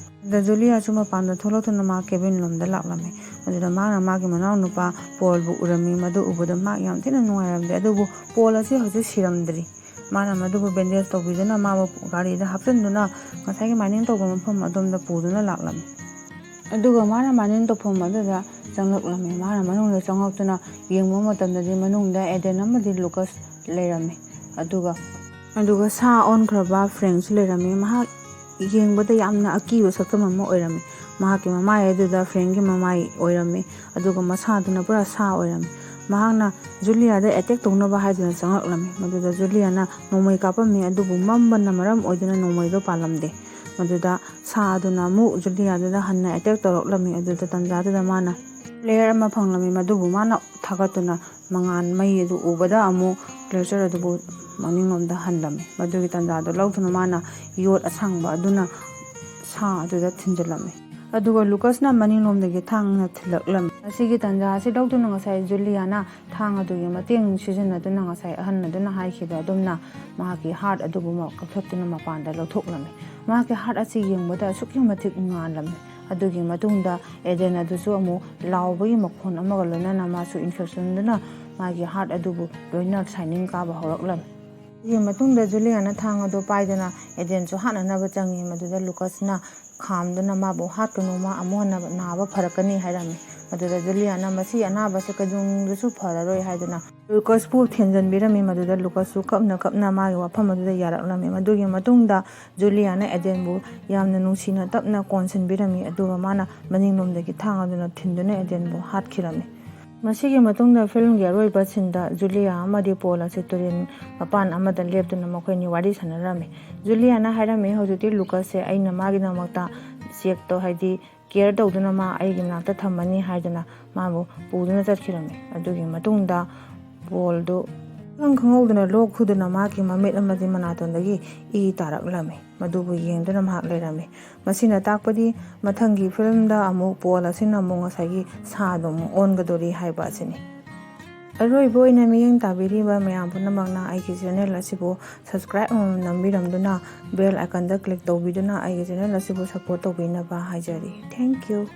ꯑꯗ ꯖꯨꯂꯤꯌꯥꯁꯨ ꯃꯄꯥꯟꯗ ꯊꯣꯛꯂꯛꯇꯨꯅ ꯃꯥ ꯀꯦꯕꯤꯟ ꯂꯣꯝꯗ ꯂꯥꯛꯂꯝꯃꯤ꯫ ꯑꯗꯨꯗ ꯃꯥꯅ ꯃꯥꯒꯤ ꯃꯅꯥꯎꯅꯨꯄꯥ ꯄꯣꯜꯕꯨ ꯎꯔꯝꯃꯤ꯫ ꯃꯗꯨ ꯎꯕꯗ ꯃꯥ ꯌꯥꯝ ꯊꯤꯅ ꯅꯨꯡꯉꯥꯏꯔꯝꯗꯦ꯫ ꯑꯗꯨꯕꯨ ꯄꯣꯜ ꯑꯁꯤ ꯍꯧꯖꯤꯛ ꯁꯤꯔꯝꯗ꯭ꯔꯤ꯫ ꯃꯥꯅ ꯃꯗꯨꯕꯨ ꯕꯦꯟꯗꯦꯖ ꯇꯧꯕꯤꯗꯨꯅ ꯃꯥꯕꯨ ꯒꯥꯔꯤꯗ ꯍꯥꯞꯆꯤꯟꯗꯨꯅ ꯉꯁꯥꯏꯒꯤ ꯃꯥꯏꯅꯤꯡ ꯇꯧꯕ ꯃꯐꯝ ꯑꯗꯣꯝꯗ ꯄꯨꯗꯨꯅ ꯂꯥꯛꯂꯝꯃꯤ꯫ ꯑꯗꯨꯒ ꯃꯥꯅ ꯃꯥꯏꯅꯤꯡ ꯇꯧꯐꯝ ꯑꯗꯨꯗ ꯆꯪꯂꯛꯂꯝꯃꯤ꯫ ꯃꯥꯅ ꯃꯅꯨꯡꯗ ꯆꯪꯂꯛꯇꯨꯅ ꯌꯦꯡꯕ ꯃꯇꯝꯗꯗꯤ ꯃꯅꯨꯡꯗ ꯑꯦꯗꯦꯟ ꯑꯃꯗꯤ ꯂꯨꯀꯁ ꯂꯩꯔꯝꯃꯤ꯫ ꯑꯗꯨꯒ ꯑꯗꯨꯒ ꯁꯥ ꯑꯣꯟꯈ꯭ꯔꯕ ꯐ꯭ꯔꯦꯡꯁꯨ ꯂꯩꯔꯝꯃꯤ꯫ ꯃꯍꯥꯛ ꯌꯦꯡꯕꯗ ꯌꯥꯝꯅ ꯑꯀꯤꯕ ꯁꯛꯇꯝ ꯑꯃ ꯑꯣꯏꯔꯝꯃꯤ꯫ ꯃꯍꯥꯛꯀꯤ ꯃꯃꯥꯏ ꯑꯗꯨꯗ ꯐ꯭ꯔꯦꯡꯒꯤ ꯃꯃꯥꯏ ꯑꯣꯏꯔꯝꯃꯤ꯫ ꯑꯗꯨꯒ ꯃꯁꯥꯗꯨꯅ ꯄꯨꯔꯥ ꯁꯥ ꯑꯣꯏꯔꯝꯃꯤ꯫ ꯃꯍꯥꯛꯅ ꯖꯨꯂꯤꯌꯥꯗ ꯑꯦꯇꯦꯛ ꯇꯧꯅꯕ ꯍꯥꯏꯗꯨꯅ ꯆꯪꯂꯛꯂꯝꯃꯤ꯫ ꯃꯗꯨꯗ ꯖꯨꯂꯤꯌꯥꯅ ꯅꯣꯡꯃꯩ ꯀꯥꯞꯄꯝꯃꯤ, ꯑꯗꯨꯕꯨ ꯃꯝꯕꯅ ꯃꯔꯝ ꯑꯣꯏꯗꯨꯅ ꯅꯣꯡꯃꯩꯗꯣ ꯄꯥꯜꯂꯝꯗꯦ꯫ ꯃꯗꯨꯗ ꯁꯥ ꯑꯗꯨꯅ ꯑꯃꯨꯛ ꯖꯨꯂꯤꯌꯥꯗꯨꯗ ꯍꯟꯅ ꯑꯦꯇꯦꯛ ꯇꯧꯔꯛꯂꯝꯃꯤ꯫ ꯑꯗꯨꯗ ꯇꯟꯖꯥꯗꯨꯗ ꯃꯥꯅ ꯄ꯭ꯂꯦꯌꯔ ꯑꯃ ꯐꯪꯂꯝꯃꯤ, ꯃꯗꯨꯕꯨ ꯃꯥꯅ ꯊꯥꯒꯠꯇꯨꯅ ꯃꯉꯥꯜ ꯃꯩ ꯑꯗꯨ ꯎꯕꯗ ꯑꯃꯨꯛ ꯀ꯭ꯂꯦꯆꯔ ꯑꯗꯨꯕꯨ ꯃꯅꯤꯡꯂꯣꯝꯗ ꯍꯜꯂꯝꯃꯤ꯫ ꯃꯗꯨꯒꯤ ꯇꯟꯖꯥꯗꯨ ꯂꯧꯗꯨꯅ ꯃꯥꯅ ꯌꯣꯠ ꯑꯁꯥꯡꯕ ꯑꯗꯨꯅ ꯁꯥ ꯑꯗꯨꯗ ꯊꯤꯟꯖꯤꯜꯂꯝꯃꯤ꯫ ꯑꯗꯨꯒ ꯂꯨꯀꯁꯅ ꯃꯅꯤꯡꯂꯣꯝꯗꯒꯤ ꯊꯥꯡꯅ ꯊꯤꯜꯂꯛꯂꯝꯃꯤ꯫ ꯑꯁꯤꯒꯤ ꯇꯟꯖꯥ ꯑꯁꯤ ꯂꯧꯗꯨꯅ ꯉꯁꯥꯏ ꯖꯨꯂꯤꯌꯥꯅ ꯊꯥꯡ ꯑꯗꯨꯒꯤ ꯃꯇꯦꯡ ꯁꯤꯖꯤꯟꯅꯗꯨꯅ ꯉꯁꯥꯏ ꯑꯍꯟ ꯑꯗꯨꯅ ꯍꯥꯏꯈꯤꯕ ꯑꯗꯨꯝꯅ ꯃꯍꯥꯛꯀꯤ ꯍꯥꯔꯠ ꯑꯗꯨꯕꯨ ꯃ-, ꯀꯛꯊꯠꯇꯨꯅ ꯃꯄꯥꯟꯗ ꯂꯧꯊꯣꯛꯂꯝꯃꯤ꯫ ꯃꯍꯥꯛꯀꯤ ꯍꯥꯔꯠ ꯑꯁꯤ ꯌꯦꯡꯕꯗ ꯑꯁꯨꯛꯀꯤ ꯃꯇꯤꯛ ꯉꯥꯜꯂꯝꯃꯤ꯫ ꯑꯗꯨꯒꯤ ꯃꯇꯨꯡꯗ ꯑꯦꯗꯦꯟ ꯑꯗꯨꯁꯨ ꯑꯃꯨꯛ ꯂꯥꯎꯕꯒꯤ ꯃꯈꯣꯟ ꯑꯃꯒ ꯂꯣꯏꯅꯅ ꯃꯥꯁꯨ ꯏꯟꯐꯦꯛꯁꯟꯗꯨꯅ ꯃꯥꯒꯤ ꯍꯥꯔꯠ ꯑꯗꯨꯕꯨ ꯂꯣꯏꯅ ꯁꯥꯏꯅꯤꯡ ꯀꯥꯕ ꯍꯧꯔꯛꯂꯝꯃꯤ꯫ ꯑꯗꯨꯒꯤ ꯃꯇꯨꯡꯗ ꯖꯨꯂꯤꯌꯥꯅ ꯊꯥꯡ ꯑꯗꯨ ꯄꯥꯏꯗꯨꯅ ꯑꯦꯗꯦꯟꯁꯨ ꯍꯥꯠꯅꯅꯕ ꯆꯪꯉꯤ꯫ ꯃꯗꯨꯗ ꯂꯨꯀꯁꯅ ꯈꯥꯝꯗꯨꯅ ꯃꯥꯕꯨ ꯍꯥꯠꯀꯅꯨ, ꯃꯥ ꯑꯃꯨꯛ ꯍꯟꯅ ꯅꯥꯕ ꯐꯔꯛꯀꯅꯤ ꯍꯥꯏꯔꯝꯃꯤ꯫ ꯃꯗꯨꯗ ꯖꯨꯂꯤꯌꯥꯅ ꯃꯁꯤ ꯑꯅꯥꯕꯁꯦ ꯀꯩꯗꯧꯅꯨꯡꯗꯁꯨ ꯐꯔꯔꯣꯏ ꯍꯥꯏꯗꯨꯅ ꯂꯨꯀꯁꯄꯨ ꯊꯦꯝꯖꯤꯟꯕꯤꯔꯝꯃꯤ꯫ ꯃꯗꯨꯗ ꯂꯨꯀꯁꯁꯨ ꯀꯞꯅ ꯀꯞꯅ ꯃꯥꯒꯤ ꯋꯥꯐꯝ ꯑꯗꯨꯗ ꯌꯥꯔꯛꯂꯝꯃꯤ꯫ ꯃꯗꯨꯒꯤ ꯃꯇꯨꯡꯗ ꯖꯨꯂꯤꯌꯥꯅ ꯑꯦꯗꯦꯟꯕꯨ ꯌꯥꯝꯅ ꯅꯨꯡꯁꯤꯅ ꯇꯞꯅ ꯀꯣꯟꯁꯤꯟꯕꯤꯔꯝꯃꯤ, ꯑꯗꯨꯒ ꯃꯥꯅ ꯃꯅꯤꯡꯂꯣꯝꯗꯒꯤ ꯊꯥꯡ ꯑꯗꯨꯅ ꯊꯤꯟꯗꯨꯅ ꯑꯦꯗꯦꯟꯕꯨ ꯍꯥꯠꯈꯤꯔꯝꯃꯤ꯫ ꯃꯁꯤꯒꯤ ꯃꯇꯨꯡꯗ ꯐꯤꯂꯝꯒꯤ ꯑꯔꯣꯏꯕ ꯁꯤꯟꯗ ꯖꯨꯂꯤꯌꯥ ꯑꯃꯗꯤ ꯄꯣꯜ ꯑꯁꯤ ꯇꯨꯔꯦꯜ ꯃꯄꯥꯟ ꯑꯃꯗ ꯂꯦꯞꯇꯨꯅ ꯃꯈꯣꯏꯅꯤ ꯋꯥꯔꯤ ꯁꯥꯟꯅꯔꯝꯃꯤ꯫ ꯖꯨꯂꯤꯌꯥꯅ ꯍꯥꯏꯔꯝꯃꯤ, "ꯍꯧꯖꯤꯛꯇꯤ ꯂꯨꯀꯁꯁꯦ ꯑꯩꯅ ꯃꯥꯒꯤꯗꯃꯛꯇ ꯆꯦꯛꯇꯣ, ꯍꯥꯏꯗꯤ ꯀꯦꯌꯔ ꯇꯧꯗꯨꯅ ꯃꯥ ꯑꯩꯒꯤ ꯃꯅꯥꯛꯇ ꯊꯝꯃꯅꯤ" ꯍꯥꯏꯗꯨꯅ ꯃꯥꯕꯨ ꯄꯨꯗꯨꯅ ꯆꯠꯈꯤꯔꯝꯃꯤ꯫ ꯑꯗꯨꯒꯤ ꯃꯇꯨꯡꯗ ꯄꯣꯜꯗꯨ ꯏꯈꯪ ꯈꯪꯍꯧꯗꯅ ꯂꯣꯛ ꯈꯨꯗꯨꯅ ꯃꯍꯥꯛꯀꯤ ꯃꯃꯤꯠ ꯑꯃꯗꯤ ꯃꯅꯥꯇꯣꯟꯗꯒꯤ ꯏ ꯇꯥꯔꯛꯂꯝꯃꯤ꯫ ꯃꯗꯨꯕꯨ ꯌꯦꯡꯗꯨꯅ ꯃꯍꯥꯛ ꯂꯩꯔꯝꯃꯤ꯫ ꯃꯁꯤꯅ ꯇꯥꯛꯄꯗꯤ ꯃꯊꯪꯒꯤ ꯐꯤꯂꯝꯗ ꯑꯃꯨꯛ ꯄꯣꯜ ꯑꯁꯤꯅ ꯑꯃꯨꯛ ꯉꯁꯥꯏꯒꯤ ꯁꯥꯗꯣ ꯑꯃꯨꯛ ꯑꯣꯟꯒꯗꯣꯔꯤ ꯍꯥꯏꯕ ꯑꯁꯤꯅꯤ꯫ ꯑꯔꯣꯏꯕ ꯑꯣꯏꯅ ꯃꯤꯠꯌꯦꯡ ꯇꯥꯕꯤꯔꯤꯕ ꯃꯌꯥꯝ ꯄꯨꯝꯅꯃꯛꯅ ꯑꯩꯒꯤ ꯆꯦꯅꯦꯜ ꯑꯁꯤꯕꯨ ꯁꯕꯁꯀ꯭ꯔꯥꯏꯕ ꯑꯃꯃꯝ ꯅꯝꯕꯤꯔꯝꯗꯨꯅ ꯕꯦꯜ ꯑꯥꯏꯀꯟꯗ ꯀ꯭ꯂꯤꯛ ꯇꯧꯕꯤꯗꯨꯅ ꯑꯩꯒꯤ ꯆꯦꯅꯦꯜ ꯑꯁꯤꯕꯨ ꯁꯄꯣꯔꯠ ꯇꯧꯕꯤꯅꯕ ꯍꯥꯏꯖꯔꯤ꯫ Thank you꯫